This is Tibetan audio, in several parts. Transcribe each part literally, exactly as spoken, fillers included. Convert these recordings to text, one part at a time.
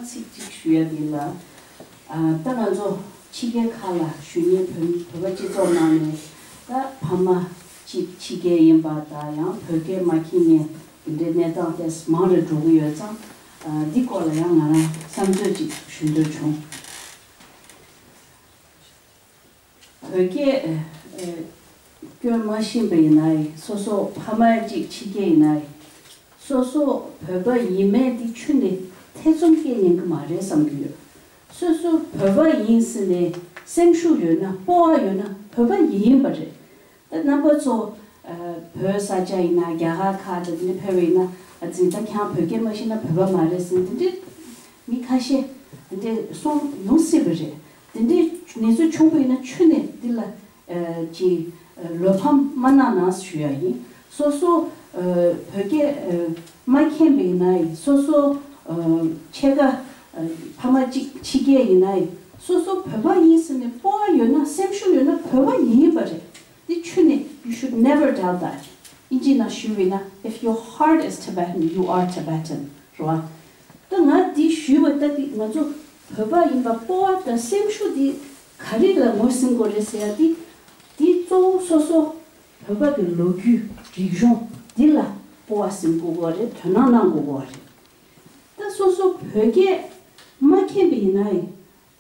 ཚིག་གཅིག་ཞུ་ཡ་འདི་ལ། ཨ། ད་ང་ཚོ་ཕྱི་རྒྱལ་ཁག་ལ་བཞུགས་མཁན་བོད་བོད་པ་སྤྱི་ཚོགས་ནང་ནས་ད་ཕ་མ་གཅིག་ཕྱི་རྒྱལ་ཡིན་པ་དང་ཡང་བོད་སྐད་མ་མཁྱེན་མཁན་འདི་འདྲའི་གནས་སྟངས་དེ་མང་རུ་འགྲོ་གི་ཡོད་ཙང་། ཨ། འདི་སྐོར་ལ་ཡང་ང་རང་བསམ་ཚུལ་ཅིག་ཞུ་འདོད་བྱུང་། བོད་སྐད་ཨ་ཨ་སྐྱོན་མ་ཤེས་པ་ཡིན་ན་ཡང་། སོ་སོ་ཕ་མ་གཅིག་ཕྱི་རྒྱལ་ཡིན་ན་ཡང་། སོ་སོ་བོད་པ་ཡིན་མེད་འདི་ཁྱོན་ནས་ཐེ་ཚོམ་སྐྱེ་ཉན་གི་མ་རེད་བསམ་གི་ཡོད། སོ་སོ་བོད་པ་ཡིན་ཟེར་ནས་སེམས་ཤུགས་ཡོད་ན། སྤོབས་པ་ཡོད་ན་བོད་པ་ཡིན་པ་རེད། ད་རྣམ་པ་ཚོ་ཨ་བོད་ས་ཆ་ཡིན་ན། རྒྱ་གར་ཁག་དང་དེ་འདྲ་ཕེབས་པ་ཡིན་ན། ཨ་ཙི་ད་ཁྱེད་རང་བོད་སྐད་མ་ཤེས་ན་བོད་པ་མ་རེད་ཟེར་དེ་འདྲའི་མི་ཁ་ཤས་དེ་འདྲ་གསུང་ཡོང་སྲིད་པ་རེད། དེ་འདྲའི་གནས་ཚུལ་བྱུང་པ་ཡིན་ན་ཁྱོན་ནས་འདི་ལ་ཨ་ཅིག་ཨ་བློ་ཕམ་མ་གནང་གནང་ཞུ་ཡ་ཡིན། སོ་སོ་ཨ་བོད་སྐད་ཨ་མ་མཁྱེན་པ་ཡིན་ན་ཡང་། སོ་སོ་ཨ་ཕྱེད་ཀ་ཨ་ཕ་མ་གཅིག་ཕྱི་རྒྱལ་ཡིན་ན་ཡང་། སོ་སོ་བོད་པ་ཡིན་ཟེར་ནས་སྤོབས་པ་ཡོད་ན། སེམས་ཤུགས་ཡོད་ན་བོད་པ་ཡིན་པ་རེད། འདི་ཁྱོན་ནས། you should never doubt that. ཨིན་ཇི་ནང་ཞུས་པ་ཡིན་ན། If your heart is Tibetan, you are Tibetan. རེད་བ། ད་ང་འདི་ཞུས་པ་ད་འདི་ང་ཚོ་བོད་པ་ཡིན་པ་སྤོབས་པ་དང་སེམས་ཤུགས་འདི་ག་རེ་ལ་ངོས་ཟིན་དགོས་རེད་ཟེར་ཡ་འདི། འདི་གཙོ་བོ་སོ་སོ་བོད་པ་གི་ལོ་རྒྱུས་རིག་གཞུང་འདི་ལ་སྤོབས་པ་ཟིན་དགོས་པ་རེད། དོ་སྣང་གནང་དགོས་པ་རེད། ད་སོ་སོ་བོད་སྐད་མ་མཁྱེན་པ་ཡིན་ན་ཡང་།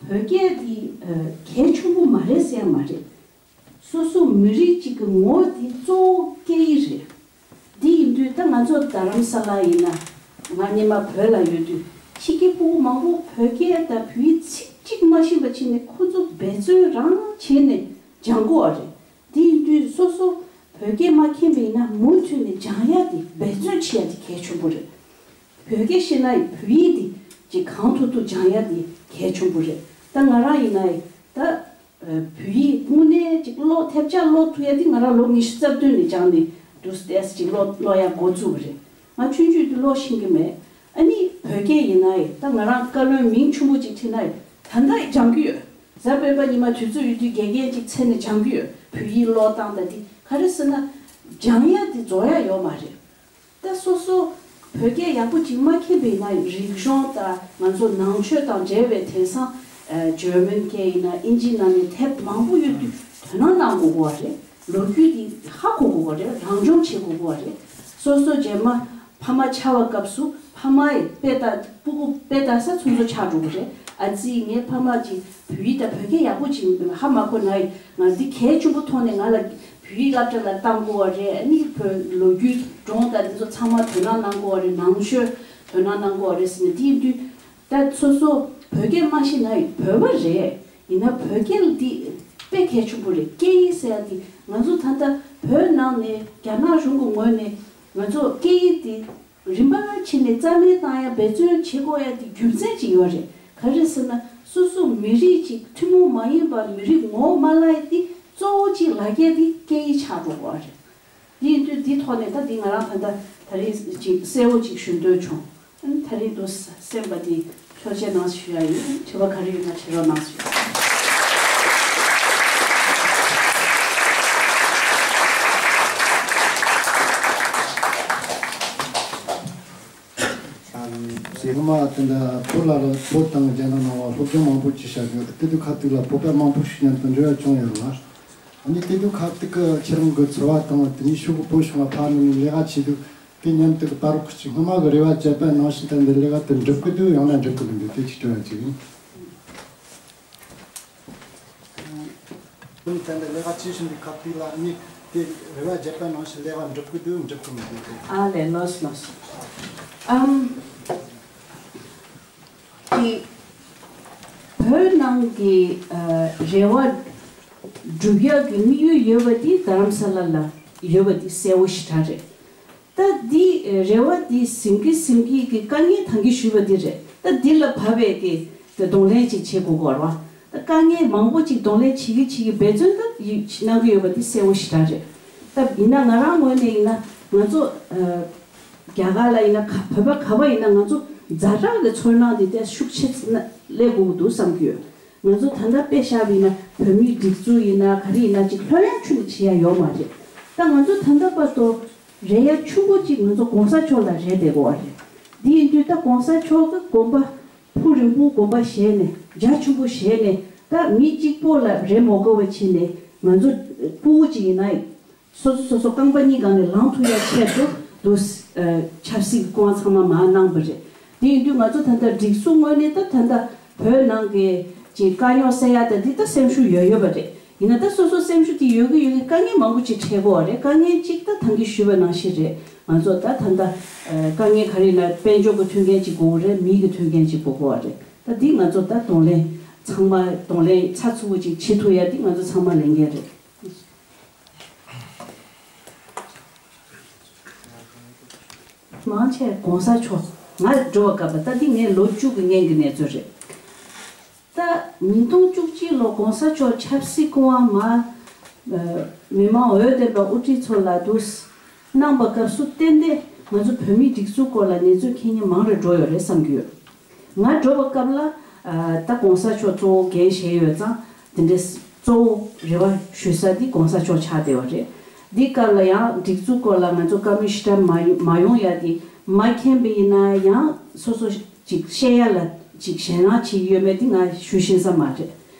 བོད་སྐད་འདི་ཨ་གལ་ཆེན་པོ་མ་རེད་ཟེར་ཡ་མ་རེད། སོ་སོ་མི་རིགས་གཅིག་གི་ངོ་བོ་འདི་གཙོ་བོ་སྐད་ཡིག་རེད། འདི་ཡིན་དུས་ད་ང་ཚོ་རྡ་རམ་ས་ལ་ཡིན་ན། ང་སྔོན་མ་བོད་ལ་ཡོད་དུས་ཕྱི་རྒྱལ་ཕྲུ་གུ་མང་པོ་བོད་སྐད་དང་བོད་ཡིག་ཚིག་གཅིག་མ་ཤེས་པ་བྱས་ནས་ཁོ་ཚོ་འབད་བརྩོན་རང་བྱས་ནས་སྦྱང་དགོས་པ་རེད། དེ་ཡིན་དུས་སོ་སོ་བོད་སྐད་མ་མཁྱེན་པ་ཡིན་ན་མུ་མཐུད་ནས་སྦྱང་ཡ་དེ། འབད་བརྩོན་བྱེད་ཡ་དེ་གལ་ཆེན་པོ་རེད། བོད་སྐད་ཤེས་ན་ཡང་བོད་ཡིག་དེ་ཅིག་གང་ཐུབ་ཐུབ་སྦྱང་ཡ་དེ་གལ་ཆེན་པོ་རེད། ད་ང་རང་ཡིན་ན་ཡང་ད་ཨ་བོད་ཡིག་དངོས་གནས་ཅིག་ཀློག་ཐེབས་ཆག་ཀློག་ཐུབ་ཡ་དེ་ང་རང་ལོ་ཉི་ཤུ་རྩ་བདུན་ནས་སྦྱངས་ནས་འདུག་སྟེ་ཅིག་ཀློག་ཀློག་ཡ་འགོ་བཙུགས་པ་རེད། ང་ཆུང་ཆུང་དུས་ཀློག་ཤེས་ཀྱི་མེད། ཨ་ནི་བོད་སྐད་ཡིན་ན་ཡང་ད་ང་རང་བཀའ་བློན་མིང་ཆེན་པོ་ཅིག་ཁྲིད་ན་ཡང་ད་ལྟ་སྦྱང་གི་ཡོད། གཟའ་སྤེན་པ་ཉི་མ་དུས་ཚོད་ཡོད་དུས་དགེ་རྒན་ཅིག་འཚོལ་ནས་སྦྱང་གི་ཡོད། བོད་ཡིག་ཀློག་སྟངས་དང་དེ་ག་རེ་ཟེར་ན། སྦྱང་ཡ་དེ་རྫོགས་ཡ་ཡོད་མ་རེད། ད་སོ་སོ་བོད་སྐད་ཡག་པོ་ཅིག་མ་མཁྱེན་པ་ཡིན་ན་ཡང་རིག་གཞུང་དང་ང་ཚོ་ནང་ཆོས་དང་འབྲེལ་བའི་དེང་སང་ཨ་ཇར་མན་སྐད་ཡིན་ན་ཨིན་ཇི་ནང་ནས་དེབ་མང་པོ་ཡོད་དུས་དོ་སྣང་གནང་དགོས་ཀྱི་ཡོད་རེད། ལོ་རྒྱུས་འདི་ཧ་གོ་དགོས་ཀྱི་ཡོད་རེད། རང་སྦྱོང་བྱེད་དགོས་ཀྱི་ཡོད་རེད། སོ་སོ་རྗེས་མ་ཕ་མ་ཆགས་པའི་སྐབས་སུ་ཕ་མ་ཡི་དཔེ་ལྟ། ཕྲུ་གུ་དཔེ་ལྟ་ས་ཚོ་ཚོ་ཆགས་འགྲོ་གི་རེད། ཨ་ཙི་ངའི་ཕ་མ་ཅིག་བོད་ཡིག་དང་བོད་སྐད་ཡག་པོ་ཅིག་ཧ་མ་གོ་ན་ཡང་ང་འདི་གལ་ཆེན་པོ་མཐོང་ནས་ང་ལ་བོད་ཡིག་སློབ་གྲྭ་ལ་བཏང་དགོས་པ་རེད། ཨ་ནི་བོད་ལོ་རྒྱུས་སྒྲུང་དང་འདི་ཚོ་ཚང་མ་དོ་སྣང་གནང་དགོས་པ་རེད། ནང་ཆོས་དོ་སྣང་གནང་དགོས་པ་རེད་ཟེར་ནས། དེ་ཡིན་དུས་ད་སོ་སོ་བོད་སྐད་མ་ཤེས་ན་ཡང་བོད་པ་རེད། ཡིན་ན་བོད་སྐད་འདི་དཔེ་གལ་ཆེན་པོ་རེད། སྐད་ཡིག་ཟེར་ཡ་འདི་ང་ཚོ་ད་ལྟ་བོད་ནང་ནས་རྒྱ་ནག་གཞུང་གི་ངོས་ནས་ང་ཚོ་སྐད་ཡིག་འདི་རིམ་པ་ཕྱིན་ནས་རྩ་མེད་བཏང་ཡ་འབད་བརྩོན་བྱེད་དགོས་ཡ་དེ་རྒྱུ་མཚན་ཅིག་ཡོད་རེད། ག་རེ་ཟེར་ན་སོ་སོ་མི་རིགས་ཅིག་ཐུན་མོང་མ་ཡིན་པ་མི་རིགས་ངོ་བོ་མ་བརླག་ཡ་དེ་གཙོ་བོ་ཅིག་ལ་རྒྱ་དེ་སྐད་ཡིག་ཆགས་འགྲོ་དགོས་རེད། དེ་ཡིན་དུས་འདི་ཐོག་ནས་ད་འདི་ང་རང་ད་ལྟ་ད་རེས་ཅིག་གསལ་བོ་ཅིག་ཞུ་འདོད་བྱུང་། ཨ་ནི་ད་རེས་འདུག་སེམས་པ་འདི་ཐོལ་རྒྱལ་གནང་ཞུ་ཡ་ཡིན། དྲི་བ་ག་རེ་ཡོད་ན་དྲི་རོགས་གནང་ཞུ། ཨ་ནི་ཞེ་ཁ་མ་དེ་འདྲ་བོད་ལ་ལ་བོད་དང་རྒྱ་ནག་ནང་ལ་སློབ་སྦྱོང་མང་པོ་ཅིག་བྱ་རྒྱུ་དེ་དུས་ཁ་ཐུག་ལ་བོད་པ་མང་པོ་ཞིག་མཉམ་དུ་འབྲེལ་བ་བྱུང་ཡོད་ལ། ཨ་ནི་དེ་དུས་ཁ་ཐུག་གི་ཁྱེད་རང་གི་ཚོར་བ་དང་དེ་ནས་ཤོག་གུ་བོད་གཞུང་ལ་ཕར་ནས་ལས་ཀ་བྱེད་དུས་དེ་མཉམ་དུ་གི་ད་རུང་ཁུ་ཆུ་སྔོན་མ་གི་རེ་བ་བཅད་པ་ནང་བཞིན་ད་འདི་ལས་ཀ་དེ་འགྲུབ་གི་འདུག་ཡང་ན་འགྲུབ་གི་མི་འདུག་དེ་ཅིག་དྲི་བ་ཅིག་ཡིན། ཨ་ནི་ད་འདི་ལས་ཀ་བྱེད་བཞིན་པའི་སྐབས་དེ་ལ་ཨ་ནི་དེ་རེ་བ་བཅད་པ་ནང་བཞིན་ལས་ཀ་འགྲུབ་གི་འདུག་འགྲུབ་གི་མི་འདུག་དེ། ཨ་ལས་ལོས་ལོས། ཨམ། དེ་བོད་ནང་གི་ཨ་རེ་བ་སྒྲུབ་ཡག་གི་དམིགས་ཡུལ་ཡོད་པ་དེ་རྡ་རམ་ས་ལ་ལ་ཡོད་པ་དེ་གསལ་བོ་ཞེ་དྲག་རེད། ད་འདི་རེ་བ་འདི་ཟིན་གི་ཟིན་གི་གི་དཀའ་ངལ་ཐང་གི་ཞུས་པ་འདི་རེད། ད་འདི་ལ་བབས་པའི་གི་དེ་གདོང་ལེན་ཅིག་བྱེད་དགོས་ཀྱི་ཡོད་རེད་བ། ད་དཀའ་ངལ་མང་པོ་ཅིག་གདོང་ལེན་བྱེད་གི་བྱེད་གི་འབད་བརྩོན་ད་ཡི་གནང་གི་ཡོད་པ་འདི་གསལ་བོ་ཞེ་དྲག་རེད། ད་ཡིན་ན་ང་རང་ངོས་ནས་ཡིན་ན་ང་ཚོ་ཨ་རྒྱ་གར་ལ་ཡིན་ན་ག་བོད་པ་ག་པར་ཡིན་ན་ང་ཚོ་ཛ་དྲག་གི་ཚོར་སྣང་འདི་ཏོག་ཙམ་ཤུགས་ཆེ་ཙམ་སླེབས་དགོས་ཀྱི་འདུག་བསམ་གི་ཡོད། ང་ཚོ་ད་ལྟ་དཔེ་བཞག་པ་ཡིན་ན་བོད་མིའི་སྒྲིག་འཛུགས་ཡིན་ན་ག་རེ་ཡིན་ན་ཅིག་ལྷོད་ལྷོད་ཆུང་ཆུང་བྱེད་ཡ་ཡོད་མ་རེད། ད་ང་ཚོ་ད་ལྟ་བར་དུ་རེ་ཡ་ཆུང་པོ་ཅིག་ང་ཚོ་གོང་ས་མཆོག་ལ་རེ་བསྡད་དགོས་པ་རེད། འདི་ཡིན་དུས་ད་གོང་ས་མཆོག་གི་དགོངས་པ་ ཕུགས་རིང་པོ་དགོངས་པ་བཞེས་ནས། རྒྱ་ཆེན་པོ་བཞེས་ནས། ད་མི་གཅིག་པོ་ལ་རེ་མ་དགོས་པ་བྱས་ནས། ང་ཚོ་སྤུ་གུ་གཅིག་ཡིན་ན། སོ་སོ་སོ་སོ་རྐང་པ་གཉིས་སྒང་ནས་ལངས་ཐུབ་ཡ་ཆེད་དུ་དུ་ཆབ་སྲིད་ཀྱི་སྐུ་དབང་ཚང་མ་མར་གནང་བ་རེད། དེ་ཡིན་དུས་ང་ཚོ་ད་ལྟ་སྒྲིག་འཛུགས་ངོས་ནས་ད་ད་ལྟ་བོད་ནང་གི་ཅིག་དཀའ་རྙོག་སེལ་ཡ་ད་འདི་ད་སེམས་ཤུགས་ཡོད་ཡོད་པ་རེད། ཡིན་ན་ད་སོ་སོ་སེམས་ཤུགས་དེ་ཡོད་གི་ཡོད་གི་དཀའ་ངལ་མང་པོ་ཅིག་འཕྲད་དགོས་པ་རེད། དཀའ་ངལ་གཅིག་ད་ད་གིན་ཞུས་པ་ནང་བཞིན་རེད། ང་ཚོ་ད་ད་ལྟ་དཀའ་ངལ་ག་རེ་ཡིན་ན་དཔལ་འབྱོར་གྱི་མཐུན་རྐྱེན་ཅིག་དགོས་ཀྱི་རེད། མི་གི་མཐུན་རྐྱེན་ཅིག་དགོས་ཀྱི་རེད། ད་འདི་ང་ཚོ་ད་གདོང་ལེན་ཚང་མ་གདོང་ལེན་ཚགས་ཚུད་པོ་ཅིག་བྱེད་ཐུབ་ཡ་འདི་ང་ཚོ་ཚང་མ་ལས་འགན་རེད། མང་ཆེ་གོང་ས་མཆོག་ང་འགྲོ་བ་སྐབས་ལ། ད་འདི་ངའི་ལོ་བཅུ་གི་སྔོན་གྱི་གནས་ཚུལ་རེད། ད་ཉིས་སྟོང་བཅུ་གཅིག་ལོ་གོང་ས་མཆོག་ཆབ་སྲིད་སྐུ་དབང་མར་མི་མང་འོས་འདེམས་པ་དབུ་ཁྲིད་ཚོ་ལ་དུ་གནང་པ་སྐབས་སུ་ཏན་ཏན་ང་ཚོ་བོད་མིའི་སྒྲིག་འཛུགས་སྐོར་ལ་གནས་ཚུལ་མཁྱེན་མཁན་མང་རུ་འགྲོ་ཡོད་རེད་བསམ་གྱི་ཡོད། ང་འགྲོ་བ་སྐབས་ལ་ད་གོང་ས་མཆོག་གཙོ་བོ་འགན་བཞེས་ཡོད་ཙང་། དེ་འདྲའི་གཙོ་བོ་རེ་བ་ཞུ་ས་འདི་གོང་ས་མཆོག་ཆགས་བསྡད་པ་རེད། འདི་སྐབས་ལ་ཡང་སྒྲིག་འཛུགས་སྐོར་ལ་ང་ཚོ་བཀའ་མོལ་ཞེ་དྲག་མ་མ་ཡོང་ཡ་དེ་མ་མཁྱེན་པ་ཡིན་ན་ཡང་སོ་སོ་ཅིག་བཤད་ཡ་ལ་ཅིག་ཞེད་སྣང་བྱེད་ཀྱི་ཡོད་མེད་དེ་ང་ཞུ་ཤེས་ས་མ་རེད།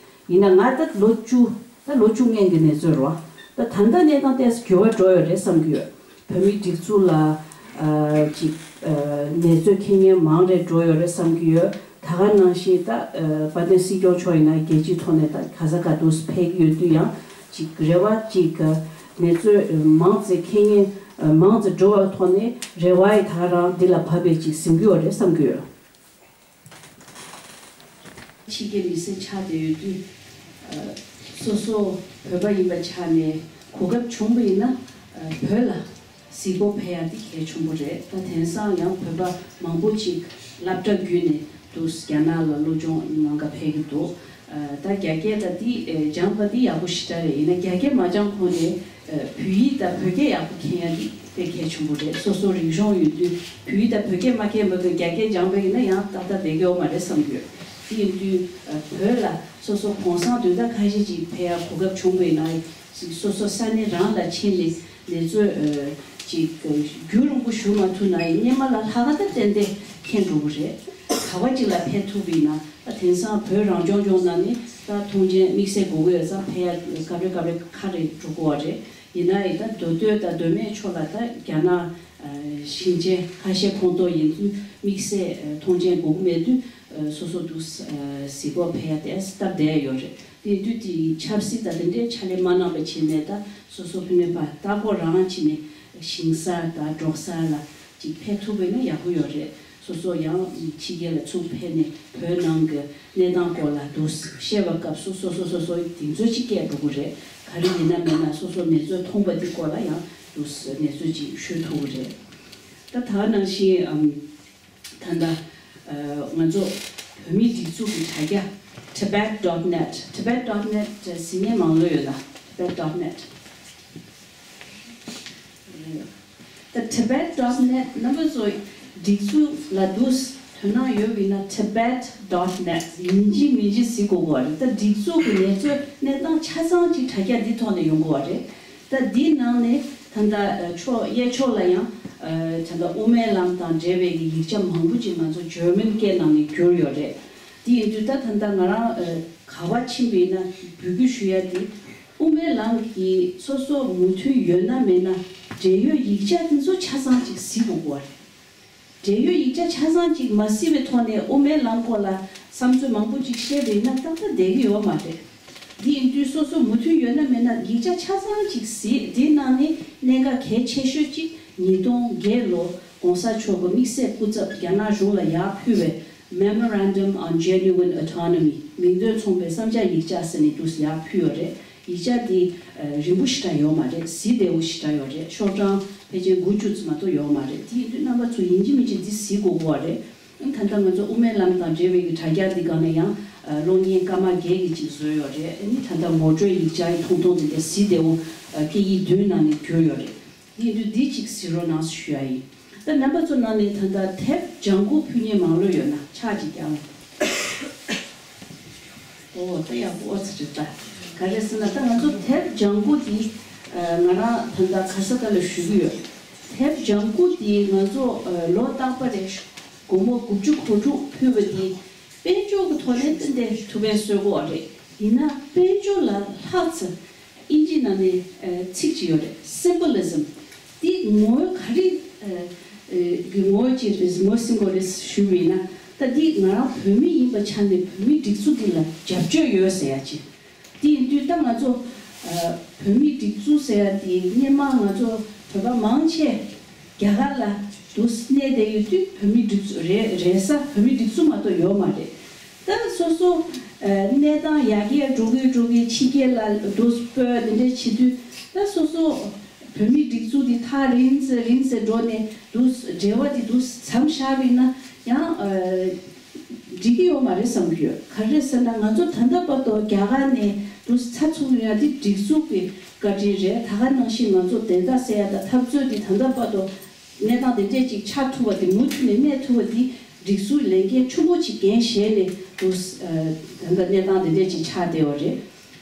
ཡིན་ན་ང་ད་ལོ་བཅུ་ད་ལོ་བཅུ་སྔོན་གྱི་གནས་ཚུལ་རེད་བ། ད་ད་ལྟ་གནས་སྟངས་ཏོག་ཙམ་འགྱུར་བ་འགྲོ་ཡོད་རེད་བསམ་གྱི་ཡོད། བོད་མིའི་སྒྲིག་འཛུགས་ལ་ཨ་ཅིག་ཨ་གནས་ཚུལ་མཁྱེན་མཁན་མང་རེ་འགྲོ་ཡོད་རེད་བསམ་གྱི་ཡོད། ད་ག་ནང་བཞིན་ད་ཨ་དཔལ་ལྡན་སྲིད་སྐྱོང་མཆོག་ཡིན་ན་རྒྱལ་སྤྱིའི་ཐོག་ནས་ད་ག་ས་ག་དུས་ཕེབས་ཀྱི་ཡོད་དུས་ཡང་ཅིག་རེ་བ་ཅིག་གནས་ཚུལ་མང་ཙམ་མཁྱེན་མཁན་མང་ཙམ་འགྲོ་བའི་ཐོག་ནས་རེ་བ་ཡི་ད་ག་རང་འདི་ལ་བབས་པའི་ཅིག་ཟིན་གྱི་ཡོད་རེད་བསམ་གྱི་ཡོད། ཕྱི་རྒྱལ་མི་སེར་ཆགས་བསྡད་ཡོད་དུས། ཨ་སོ་སོ་བོད་པ་ཡིན་པ་ཆགས་ནས་གོ་སྐབས་བྱུང་བ་ཡིན་ན། ཨ་བོད་ལ་གཟིགས་སྐོར་ཕེབས་ཡ་དེ་གལ་ཆེན་པོ་རེད། ད་དེང་སང་ཡང་བོད་པ་མང་པོ་ཅིག་སློབ་གྲྭ་བརྒྱུད་ནས་དུ་རྒྱ་ནག་ལ་སློབ་སྦྱོང་གནང་ག་ཕེབས་ཀྱི་འདུག་ཨ་ད་རྒྱ་སྐད་ད་དེ་ཨ་སྦྱངས་པ་དེ་ཡག་པོ་ཞེ་དྲག་རེད། ཡིན་ན་རྒྱ་སྐད་མ་སྦྱངས་གོང་ནས་ཨ་བོད་ཡིག་དང་བོད་སྐད་ཡག་པོ་མཁྱེན་ཡ་དེ་དཔེ་གལ་ཆེན་པོ་རེད། སོ་སོ་རིག་གཞུང་ཡོད་དུས་བོད་ཡིག་དང་བོད་སྐད་མ་མཁྱེན་པ་དང་རྒྱ་སྐད་སྦྱངས་པ་ཡིན་ན་ཡང་ཏག་ཏག་བསྡད་ཀྱི་ཡོད་མ་རེད་བསམ་གྱི་ཡོད། དེ་ཡིན་དུས་ཨ་བོད་ལ་སོ་སོ་གུང་སེང་དུས་ད་ཁ་ཤས་ཅིག་ཕེབས་ཡ་གོ་སྐབས་བྱུང་བ་ཡིན་ན། སོ་སོ་ས་གནས་རང་ལ་ཕྱིན་ནས་གནས་ཚུལ་ཨ་ཅིག་རྒྱུན་རིང་པོ་བཞུགས་མ་ཐུབ་ན་ཡང་སྔོན་མ་ལ་ལྷག་ག་ད་ཏན་ཏན་མཁྱེན་འགྲོ་གི་རེད། ག་བ་ཅིག་ལ་ཕེབས་ཐུབ་པ་ཡིན་ན། ད་དེང་སང་བོད་རང་སྐྱོང་ལྗོངས་ནང་ནས་ད་ཐོངས་མཆན་དམིགས་བསལ་དགོས་ཀྱི་ཡོད་ཙང་ཕེབས་ཡ་སྐབས་རེ་སྐབས་རེ་ཁ་རེ་འགྲོ་དགོས་པ་རེད། ཡིན་ན་ཡང་ད་མདོ་སྟོད་དང་མདོ་སྨད་ཕྱོགས་ལ་ད་རྒྱ་ནག་ཨ་ཞིང་ཆེན་ཁ་ཤས་ཁོངས་གཏོགས་ཡིན་དུས་དམིགས་བསལ་ཨ་ཐོངས་མཆན་དགོས་ཀྱི་མེད་དུས་ཨ་སོ་སོ་འདུག་ཨ་གཟིགས་སྐོར་ཕེབས་ཡ་དེ་སྟབས་བདེ་ཡོད་རེད། དེ་དུས་དེ་ཆབ་སྲིད་དང་དེ་འདྲའི་ཕྱག་ལས་མ་གནང་པ་བྱས་ནས་ད་སོ་སོ་ཕ་ནས་ཕར་ལྟ་སྐོར་རང་བྱས་ནས་ཞིང་ས་དང་འབྲོག་ས་ལ་ཅིག་ཕེབས་ཐུབ་པ་ཡིན་ན་ཡག་པོ་ཡོད་རེད། སོ་སོ་ཡང་ཕྱི་རྒྱལ་ལ་ཚུར་ཕེབས་ནས་བོད་ནང་གི་གནས་སྟངས་སྐོར་ལ་འདུག་བཤད་པའི་སྐབས་སུ་སོ་སོ་སོ་སོ་གདེང་ཚོད་ཅིག་སྐྱེས་འགྲོ་གི་རེད། ག་རེ་ཡིན་ན་མིན་ན་སོ་སོ་གནས་ཚུལ་མཐོང་པ་དེ་སྐོར་ལ་ཡང་འདུག་གནས་ཚུལ་ཅིག་ཤོད་ཐུབ་ཀྱི་རེད། ད་ད་ནང་བཞིན་ཨམ། ད་ལྟ་ཨ་ང་ཚོ་བོད་མིའི་སྒྲིག་འཛུགས་ཀྱི་དྲ་རྒྱ་tibet dot net, tibet dot net ཟེར་མཁན་མང་ལོས་ཡོད་ན། tibet dot net. ད་tibet dot net རྣམ་པ་ཚོ་སྒྲིག་འཛུགས་ལ་འདུག་དོ་སྣང་ཡོད་པ་ཡིན་ན། tibet dot net ཡིན་གཅིག་མིན་གཅིག་གཟིགས་དགོས་ཀྱི་རེད། ད་སྒྲིག་འཛུགས་ཀྱི་གནས་ཚུལ་གནས་སྟངས་ཆ་ཚང་ཅིག་དྲ་རྒྱ་འདི་ཐོག་ནས་ཡོང་གི་རེད། ད་འདིའི་ནང་ནས་ད་ལྟ་ཕྱོགས་གཡས་ཕྱོགས་ལ་ཡང་ད་ལྟ་དབུ་མའི་ལམ་དང་འབྲེལ་བའི་ཡིག་ཆ་མང་པོ་ཅིག་ང་ཚོ་German སྐད་ནང་ནས་བསྒྱུར་ཡོད་རེད། དེ་ཡིན་དུས་ད་ད་ལྟ་ང་རང་ག་བ་ཕྱིན་པ་ཡིན་ན་འབོད་སྐུལ་ཞུ་ཡ་དེ། དབུ་མའི་ལམ་གྱི་སོ་སོ་མོས་མཐུན་ཡོད་ན་མེད་ན་འབྲེལ་ཡོད་ཡིག་ཆ་དེ་ཚོ་ཆ་ཚང་ཅིག་གཟིགས་དགོས་ཀྱི་རེད། འབྲེལ་ཡོད་ཡིག་ཆ་ཆ་ཚང་ཅིག་མ་གཟིགས་པའི་ཐོག་ནས་དབུ་མའི་ལམ་སྐོར་ལ་བསམ་ཚུལ་མང་པོ་ཅིག་བཤད་པ་ཡིན་ན་ཏག་ཏག་བསྡད་ཀྱི་ཡོད་མ་རེད། འདི་ཡིན་དུས་སོ་སོ་མོས་མཐུན་ཡོད་ན་མེད་ན་ཡིག་ཆ་ཆ་ཚང་ཅིག་གཟིགས། དེའི་ནང་ནས་གནད་འགག་གལ་ཆེ་ཤོས་ཅིག་ཉིས་སྟོང་བརྒྱད་ལོ་གོང་ས་མཆོག་གི་དམིགས་བསལ་སྐུ་ཚབ་རྒྱ་ནག་གཞུང་ལ་ཡར་ཕུལ་བའི་Memorandum on Genuine Autonomy མིང་དོན་མཚུངས་པའི་བསམ་འཆར་ཡིག་ཆ་ཟེར་ནས་འདུག་ཡར་ཕུལ་ཡོད་རེད། ཡིག་ཆ་འདི་ཨ་རིང་པོ་ཞེ་དྲག་ཡོད་མ་རེད། གཟི་བདེ་བོ་ཞེ་དྲག་ཡོད་རེད། ཤོག་གྲངས་ཕལ་ཆེར་དགུ་བཅུ་ཙམ་མ་གཏོགས་ཡོད་མ་རེད། དེ་ཡིན་དུས་རྣམ་པ་ཚོ་ཡིན་གཅིག་མིན་གཅིག་འདི་གཟིགས་དགོས་ཀྱི་རེད། ཨ་ད་ལྟ་ང་ཚོ་དབུ་མའི་ལམ་དང་འབྲེལ་བའི་གི་དྲ་རྒྱ་འདི་སྒང་ནས་ཡང་ཨ་གློག་བརྙན་སྐར་མ་བརྒྱད་ཀྱི་ཅིག་བཟོས་ཡོད་རེད། ཨ་ནི་ད་ལྟ་ངོ་སྤྲོད་ཡིག་ཆ་ཡི་ཐུང་ཐུང་དེ་འདྲ་གཟི་བདེ་བོ་ཨ་སྐད་ཡིག་བདུན་ནང་ནས་བསྒྱུར་ཡོད་རེད། དེ་ཡིན་དུས་འདི་གཅིག་གཟིགས་རོགས་གནང་ཞུ་ཡ་ཡིན། ད་རྣམ་པ་ཚོ་ནང་ནས་ད་ལྟ་དེབ་ལྗང་ཁུ་ཕུལ་མཁན་མང་ལོས་ཡོད་ན་ཕྱག་ཅིག་བརྐྱངས། ཨོ་ད་ཡག་པོ་ཨོ་ཙི་རེད་ད། ག་རེ་ཟེར་ན་ད་ང་ཚོ་དེབ་ལྗང་ཁུ་འདི་ང་རང་ད་ལྟ་ག་ས་ག་ལ་ཞུ་གི་ཡོད། དེབ་ལྗང་ཁུ་འདི་ང་ཚོ་ལོ་རྟག་པ་རེ་སྒོར་མོ་དགུ་བཅུ་གོ་དྲུག་ཕུལ་བ་འདི། དཔལ་འབྱོར་གྱི་ཐོག་ནས་ཏན་ཏན་ཐུགས་ཕན་གསོས་ཀྱི་ཡོད་རེད། ཡིན་ན་དཔལ་འབྱོར་ལ་ལྷག་ཙམ་ཨིན་ཇི་ནང་ནས་ཚིག་ཅིག་ཡོད་རེད། སིམ་བྷོ་ལི་ཟམ། འདི་ངོ་བོ་ག་རེ་གི་ངོ་བོ་ཅིག་རེད། ངོ་སིམ་བྷོ་ལི་ཟམ་ཞུས་པ་ཡིན་ན། ད་འདི་ང་རང་བོད་མི་ཡིན་པའི་ཆ་ནས་བོད་མིའི་སྒྲིག་འཛུགས་འདི་ལ་རྒྱབ་སྐྱོར་ཡོད་ཟེར་ཡ་ཅིག་དེ་ཡིན་དུས་ད་ང་ཚོ་ཨ་བོད་མིའི་སྒྲིག་འཛུགས་ཟེར་ཡ་དེ་སྔོན་མ་ང་ཚོ་བོད་པ་མང་ཆེ་རྒྱ་གར་ལ་འདུག་གནས་བསྡད་ཡོད་དུས་བོད་མིའི་སྒྲིག་འཛུགས་རེད་རེད་ས་བོད་མིའི་སྒྲིག་འཛུགས་མ་གཏོགས་ཡོད་མ་རེད། ད་སོ་སོ་ཨ་གནས་སྟངས་ཡར་རྒྱས་འགྲོ་གི་འགྲོ་གི་ཕྱི་རྒྱལ་ལ་འདུག་སྤོས་དེ་འདྲས་བྱེད་དུས་ད་སོ་སོ་བོད་མིའི་སྒྲིག་འཛུགས་དེ་ཐག་རིང་ཙམ་རིང་ཙམ་འགྲོ་ནས་འདུག་འབྲེལ་བ་དེ་འདུག་མཚམས་བཞག་པ་ཡིན་ན་ཡང་ཨ། འགྲིག་གི་ཡོད་མ་རེད་བསམ་གྱི་ཡོད། ག་རེ་ཟེར་ན་ང་ཚོ་ད་ལྟ་བར་དུ་རྒྱ་གར་ནས་འདུག་ཚ་ཚུགས་ཡོད་ཡ་དེ་སྒྲིག་འཛུགས་ཀྱི་བཀའ་དྲིན་རེད། ད་ག་ནང་བཞིན་ང་ཚོ་བདེན་མཐའ་གསལ་ཡ་དང་འཐབ་རྩོད་དེ་ད་ལྟ་བར་དུ་གནས་སྟངས་དེ་འདྲས་ཅིག་ཆགས་ཐུབ་པ་དེ་མུ་མཐུད་ནས་གནས་ཐུབ་པ་དེ་སྒྲིག་འཛུགས་ལས་འགན་ཆེན་པོ་ཅིག་འགན་བཞེས་ནས་འདུག་ད་ལྟ་གནས་སྟངས་དེ་འདྲས་ཅིག་ཆགས་བསྡད་ཡོད་རེད།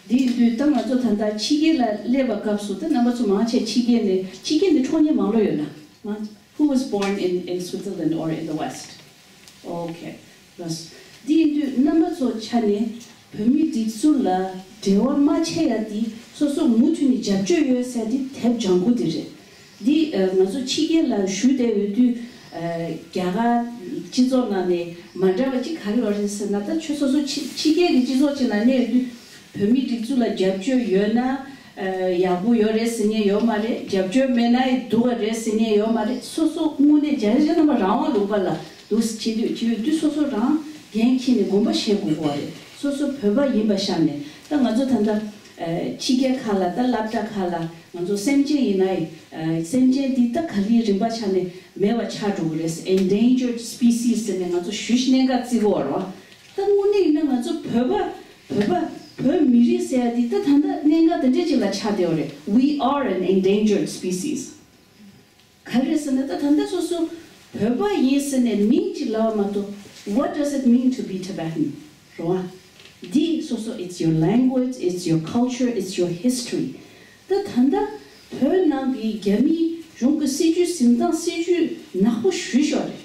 དེ་ཡིན་དུས་ད་ང་ཚོ་ད་ལྟ་ཕྱི་རྒྱལ་ལ་སླེབས་པ་སྐབས་སུ་ད་རྣམ་པ་ཚོ་མང་ཆེ་ཕྱི་རྒྱལ་ནས་ཕྱི་རྒྱལ་ནས་འཁྲུངས་མཁན་མང་པོ་ཡོད་ན་མང་Who was born in, in Switzerland or in the West? Okay. ལགས། འདི་ཡིན་དུས་རྣམ་པ་ཚོ་ཆ་ནས་བོད་མི་སྒྲིག་འཛུགས་ལ་འབྲེལ་བ་མ་ཆད་ཡ་འདི་སོ་སོ་མུ་མཐུད་ནས་རྒྱབ་སྐྱོར་ཡོད་ཟེར་འདི་དེབ་ལྗང་ཁུ་འདི་རེད། འདི་ཨ་ང་ཚོ་ཕྱི་རྒྱལ་ལ་བཞུགས་བསྡད་ཡོད་དུས་ཨ་རྒྱ་གར་སྤྱི་ཚོགས་ནང་ནས་མ་འདྲ་བ་ཅིག་ག་རེ་ཡོད་རེད་ཟེར་ན། ད་ཁྱོད་སོ་སོ་ཕྱི་ཕྱི་རྒྱལ་གྱི་སྤྱི་ཚོགས་ཅིག་ནང་གནས་ཡོད་དུས་བོད་མི་སྒྲིག་འཛུགས་ལ་རྒྱབ་སྐྱོར་ཡོད་ན། ཨ་ཡག་པོ་ཡོད་རེད་ཟེར་མཁན་ཡོད་མ་རེད། རྒྱབ་སྐྱོར་མེད་ན་ཡི་སྡུག་ག་རེད་ཟེར་མཁན་ཡོད་མ་རེད། སོ་སོ་དངོས་གནས་རྒྱ་རིགས་རྣམ་པ་རང་དབང་ལུང་པ་ལ་འདུག་སེ་བྱེད་དུས་བྱེད་ཡོད་དུས་སོ་སོ་རང་འགན་འཁྱེར་ནས་དགོངས་པ་བཞེས་དགོས་ཀྱི་རེད། སོ་སོ་བོད་པ་ཡིན་པ་ཤར་ནས་ད་ང་ཚོ་ད་ལྟ་ཨ་ཕྱི་རྒྱལ་ཁག་ལ་ད་སློབ་གྲྭ་ཁག་ལ་ང་ཚོ་སེམས་ཅན་ཡིན་ན་ཡི་ཨ་སེམས་ཅན་འདི་ད་ག་ལེར་རིམ་པ་ཆགས་ནས་མེད་པ་ཆགས་འགྲོ་གི་རེད། Endangered species ཟེར་ནས་ང་ཚོ་ཞུ་ཞིག་གནད་འགག་བརྩི་གི་ཡོད་རེད་བ། ད་དངོས་གནས་ཡིན་ན་ང་ཚོ་བོད་པ་བོད་པ་བོད་མི་རིགས་ཟེར་ཡ་འདི་ད་ད་ལྟ་གནད་འགག་དེ་འདྲས་ཅིག་ལ་ཆགས་བསྡད་ཡོད་རེད། We are an endangered species. ག་རེ་ཟེར་ན་ད་ད་ལྟ་སོ་སོ་བོད་པ་ཡིན་ཟེར་ནས་མིང་ཅིག་ལབ་པ་མ་གཏོགས། What does it mean to be Tibetan? རེད་བ། འདི་སོ་སོ། It's your language, it's your culture, it's your history. ད་ད་ལྟ་བོད་ནང་གི་རྒྱ་མིའི་གཞུང་གི་སྲིད་ཇུས་འཛིན་སྟངས་སྲིད་ཇུས་ནག་པོ་ཞེ་པོ་ཅིག་ཡོད་རེད།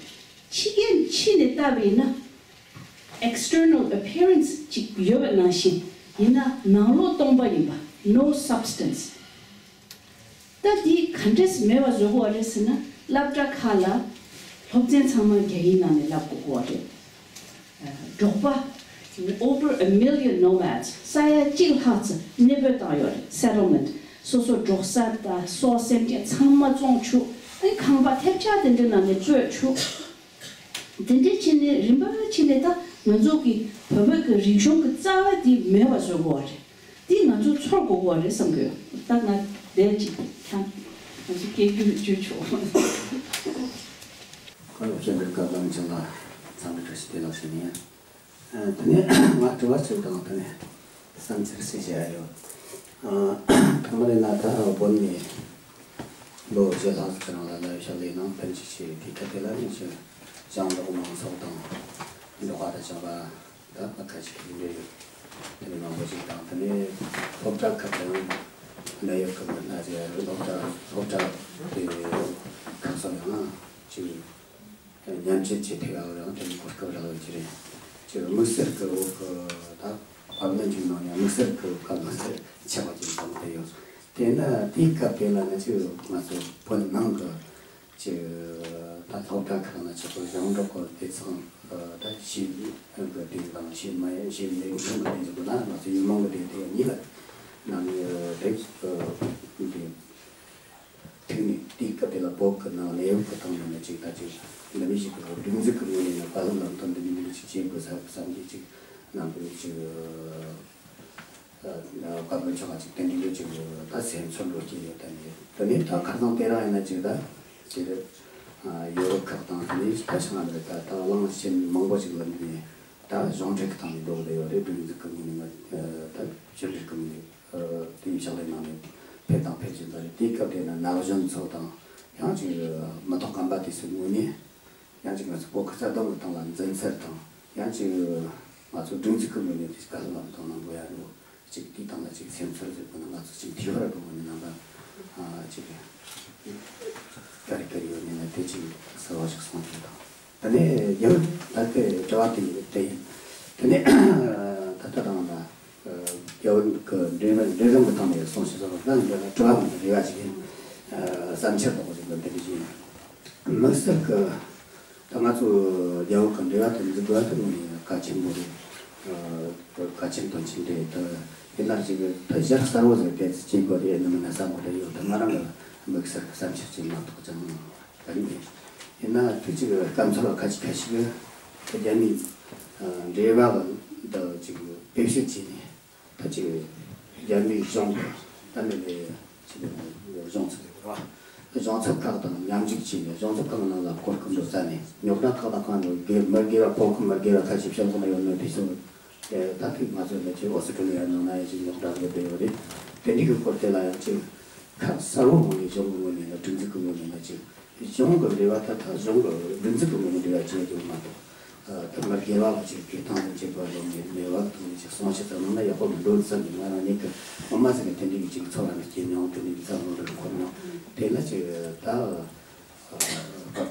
ཕྱི་རྒྱལ་ཕྱི་ནས་བལྟས་པ་ཡིན་ན། External appearance ཅིག་ཡོད་པ་ནང་བཞིན་ཡིན་ན་ནང་ལོགས་སྟོང་པ་ཡིན་པ། No substance. ད་འདི་ག་འདྲས་མེད་པ་བཟོ་དགོས་པ་རེད་ཟེར་ན། སློབ་གྲྭ་ཁག་ལ་སློབ་ཚན་ཚང་མ་རྒྱ་ཡིག་ནང་ནས་བསླབ་དགོས་ཀྱི་ཡོད་རེད། ཨ་འབྲོག་པ་over a million nomads ས་ཡ་གཅིག་ལྷག་ཙམ་གནས་སྤོས་བཏང་ཡོད་རེད། Settlement. སོ་སོ་འབྲོག་ས་དང་སོག་སེམས་ཅན་ཚང་མ་བཙོང་བཅུག་ཨ་ཁང་པ་ཐེབས་ཆག་དེ་འདྲའི་ནང་ནས་སྤོས་བཅུག་དེ་འདྲའི་ཕྱིན་ནས་རིམ་པ་ཕྱིན་ནས་ད་ང་ཚོ་གི་བོད་པ་གི་རིག་གཞུང་གི་རྩ་བ་དེ་མེད་པ་བཟོ་དགོས་པ་རེད། དེ་ང་ཚོ་ཚོར་དགོས་པ་རེད་བསམ་གི་ཡོད། ད་ང་དེ་ཅིག་ཁྱང་ང་ཚོ་སྐད་སྒྱུར་བརྗོད་ཆོག་ཁོང་ཡོད་ཚད་འདིར་བཀའ་བློན་ཆེན་ལ་འཚམས་འདྲི་བཀྲ་ཤིས་བདེ་ལེགས་ཞུ་ནས། ཨ་དེ་ནས་ང་དྲི་བ་གཅིག་དང་དེ་ནས་བསམ་འཆར་ཞིག་བཤད་ཡ་ཡོད། ཨ་ཐོག་མར་ཡིན་ན་ད་བོད་ནས་ལོ་བཞི་ལྷག་ཙམ་རིང་ལ་ལ་ཡོད་ཤག་ལས་ནང་ཕན་ཆེ་ཆེ་དེ་ག་དེ་ལ་ནི་ཞིག་ཞང་འབྲོག་མང་ཚོགས་དང་འབྲོག་པ་དང་བྱམས་པ་ད་ཁ་ཁ་ཅིག་གི་འབྲེལ་ཡོད། དེ་ནས་མང་པོ་ཞིག་དང་དེ་ནས་སློབ་གྲྭ་ཁག་དང་གནད་ཡོད་ཁག་གི་ན་ཟེར་སློབ་གྲྭ་སློབ་གྲྭ་དེ་ཁག་སོགས་ཡང་ཅིག་མཉམ་སྤྱོད་བྱེད་ཐུབ་ཡག་རང་དེ་གོ་སྐབས་རག་ཡོད་ཀྱི་རེད། ཅིག་དམིགས་བསལ་གྱི་འོག་གི་ད་བཀའ་བློན་ཅིག་ནང་ནས་དམིགས་བསལ་གྱི་བཀའ་བློན་ཆེ་བ་ཅིག་བསམ་གྱི་ཡོད། དེས་ན་དེའི་སྐབས་དེ་ལ་ནི་ཅིག་ང་ཚོ་བོད་ནང་གི་ཅིག་ད་སློབ་གྲྭ་ཁག་ན་ཆོས་སྐོར་ཞང་འབྲོག་སྐོར་དེ་ཚང་ད་ཤེས་གི་དེ་དང་ཤེས་མ་ཤེས་མེད་ཤེས་མེད་ཅིག་ན་ང་ཚོ་ཡུལ་མང་གི་དེ་དེ་གཉིས་ལ་ནང་གི་དེ་དེ། ཐུག་ནས་དེའི་སྐབས་དེ་ལ་བོད་ཀྱི་ནང་གནས་བབ་ཀྱི་སྟེང་ནས་ཅིག་ད་ཅིག་འདི་མི་ཞིག་གི་སྒྲིག་འཛུགས་ཀྱི་ངོས་ནས་བཀའ་སློབ་ལམ་སྟོན་འདི་མི་འདི་ཅིག་བྱེད་དགོས་ཟེར་བསམ་གྱི་ཅིག་ནང་དུ་ཅིག་བཀའ་བློན་མཆོག་ག་ཅིག་དེ་འདྲ་ཅིག་ད་སེམས་ཚོར་འགྲོ་གི་ཡོད། ད་ནི་དེ་ནས་ད་ཁ་སང་དེ་རིང་ཡིན་ན་ཅིག་ད་ཅིག་ཡོ་རོབ་ཁག་དང་དེ་ནས་ད་ཆ་ང་ལ་ད་ད་གླིང་ཆེན་མང་པོ་ཅིག་ལ་འདི་ནས་ད་གཞུང་འབྲེལ་གྱི་སྟེང་ནས་འགྲོ་གི་ཡོད་རེད། སྒྲིག་འཛུགས་ཀྱི་ངོས་ནས་ད་ཕྱི་འབྲེལ་གྱི་ངོས་ནས། དེའི་ཕྱག་ལས་གནང་ནས་ཕེབས་དང་ཕེབས་བཞིན་པ་རེད། དེའི་སྐབས་དེ་ན་ན་གཞོན་ཚོ་དང་ཡང་ཅིག་མི་ཐོག་ཁམས་པ་དེ་ཚོའི་ངོས་ནས་ཡང་ཅིག་ང་ཚོ་བོད་ཀྱི་རྩ་དོན་གྱི་སྟེང་ལ་འཛིན་ཚུལ་དང་ཡང་ཅིག་ང་ཚོ་སྒྲིག་འཛུགས་ཀྱི་ངོས་ནས་དེ་བཀའ་སློབ་ལམ་སྟོན་གནང་དགོས་ཡ་རེད། ཅིག་དེའི་སྟེང་ལ་ཅིག་སེམས་ཚོར་ཟེར་དགོས་ན་ང་ཚོ་ཅིག་དེ་བར་གྱི་ངོས་ནས་རྣམ་པ་ཅིག་ག་རེ་ག་རེ་ཡོད་མེད་ན་དེ་ཅིག་གསལ་བོ་ཞིག་གསུངས་ཐུབ་དང་། དེ་ནས་རྒྱལ་བུ་ད་ལྟའི་དྲི་བ་དེ་དེ་ཡིན། དེ་ནས་ད་ལྟ་དང་ལ་རྒྱ་བོད་ཀྱི་འབྲེལ་བ་འབྲེལ་ཟམ་གྱི་སྟེང་ནས་གསུང་བཤད་སོགས་ལ་འདི་ལ་དྲི་བ་མང་པོ་རེ་བ་ཞིག་ཡིན། བསམ་འཆར་དང་པོ་ཞིག་ལ་འདི་འདྲ་ཞིག་ཡིན། དམིགས་བསལ་གྱི་ད་ང་ཚོ་རྒྱ་བོད་ཀྱི་འབྲེལ་བ་དེ་འཛུགས་དགོས་པ་དེ་དངོས་གནས་གལ་ཆེན་པོ་རེད། གལ་ཆེན་དང་ཆེན་རེད། ད་ཡིན་ན་ཅིག་ད་གཞི་གསར་བོ་ཟིག་དེ་ཚོ་བྱེད་དགོས་རེད། ནི་མིན་ན་བསམ་གི་རེད། ཡོད་ད་ང་རང་གི་དམིགས་བསལ་གྱི་བསམ་འཆར་ཅིག་མ་གཏོགས་ཅང་། ཡིན་ན་དུས་གཅིག་སྐམ་ཚོར་བ་ཁ་ཅིག་ཁ་ཤས་ཀྱིས་རྒྱ་མིའི་འབྲེལ་བ་འདི་ཅིག་བེད་སྤྱོད་བྱས་ནས་ད་ཅིག་རྒྱ་མིའི་གཞུང་གི་ད་ནི་ལས་ཅིག་གཞུང་ཚབ་རེད་བ། གཞུང་ཚབ་ཁག་དང་མཉམ་ཞུགས་བྱས་ནས་གཞུང་ཚབ་ཁག་ནང་ལ་གོ་སྐབས་འདྲ་བཙལ་ནས་རྙོག་དྲ་ཁག་དང་ཁག་འདྲ་དགོས་མི་དགོས་པ་ཕོག་གི་མི་དགོས་པ་ཁ་ཤས་བཤད་དགོས་ན་ཡོད་ནོ་དེ་ཚོ་ད་ཐུག་ང་ཚོ་ལ་ཅིག་ཨོ་སི་ཀྲོ་ལི་ཡ་ནང་ན་ཡང་ཅིག་རྙོག་དྲ་དགོས་བསྡད་ཡོད་རེད། དེ་འདྲའི་གི་སྐོར་དེ་ལ་ཡང་ཅིག་ཁག་གསར་བོ་ངོས་ནས་གཞུང་གི་ངོས་ནས་ལ་སྒྲིག་འཛུགས་ཀྱི་ངོས་ནས་ལ་ཅིག་གཞུང་གི་འབྲེལ་བ་ད་ལྟ་གཞུང་གི་སྒྲིག་འཛུགས་ཀྱི་ངོས་ནས་འབྲེལ་བ་བྱེད་རྒྱུ་མ་གཏོགས། ད་མི་སྒེར་བ་ཅིག་གིས་ཐང་ལ་ཅིག་བར་ལོག་ནས་མེད་པ་དང་ཅིག་གསུང་བཤད་ཙམ་གནང་ན་ཡག་པོ་མི་འདུག་བསམ་གྱི། ང་རང་ཉིད་ཀྱི་ངོ་མ་ཟིག་གི་དེ་འདྲའི་གི་ཅིག་ཚོར་བ་འདྲ་སྐྱེས་མྱོང་། དེ་འདྲའི་གི་བསམ་བློ་འདྲ་འཁོར་མྱོང་། དེ་ལ་ཅིག་ད་བཀའ་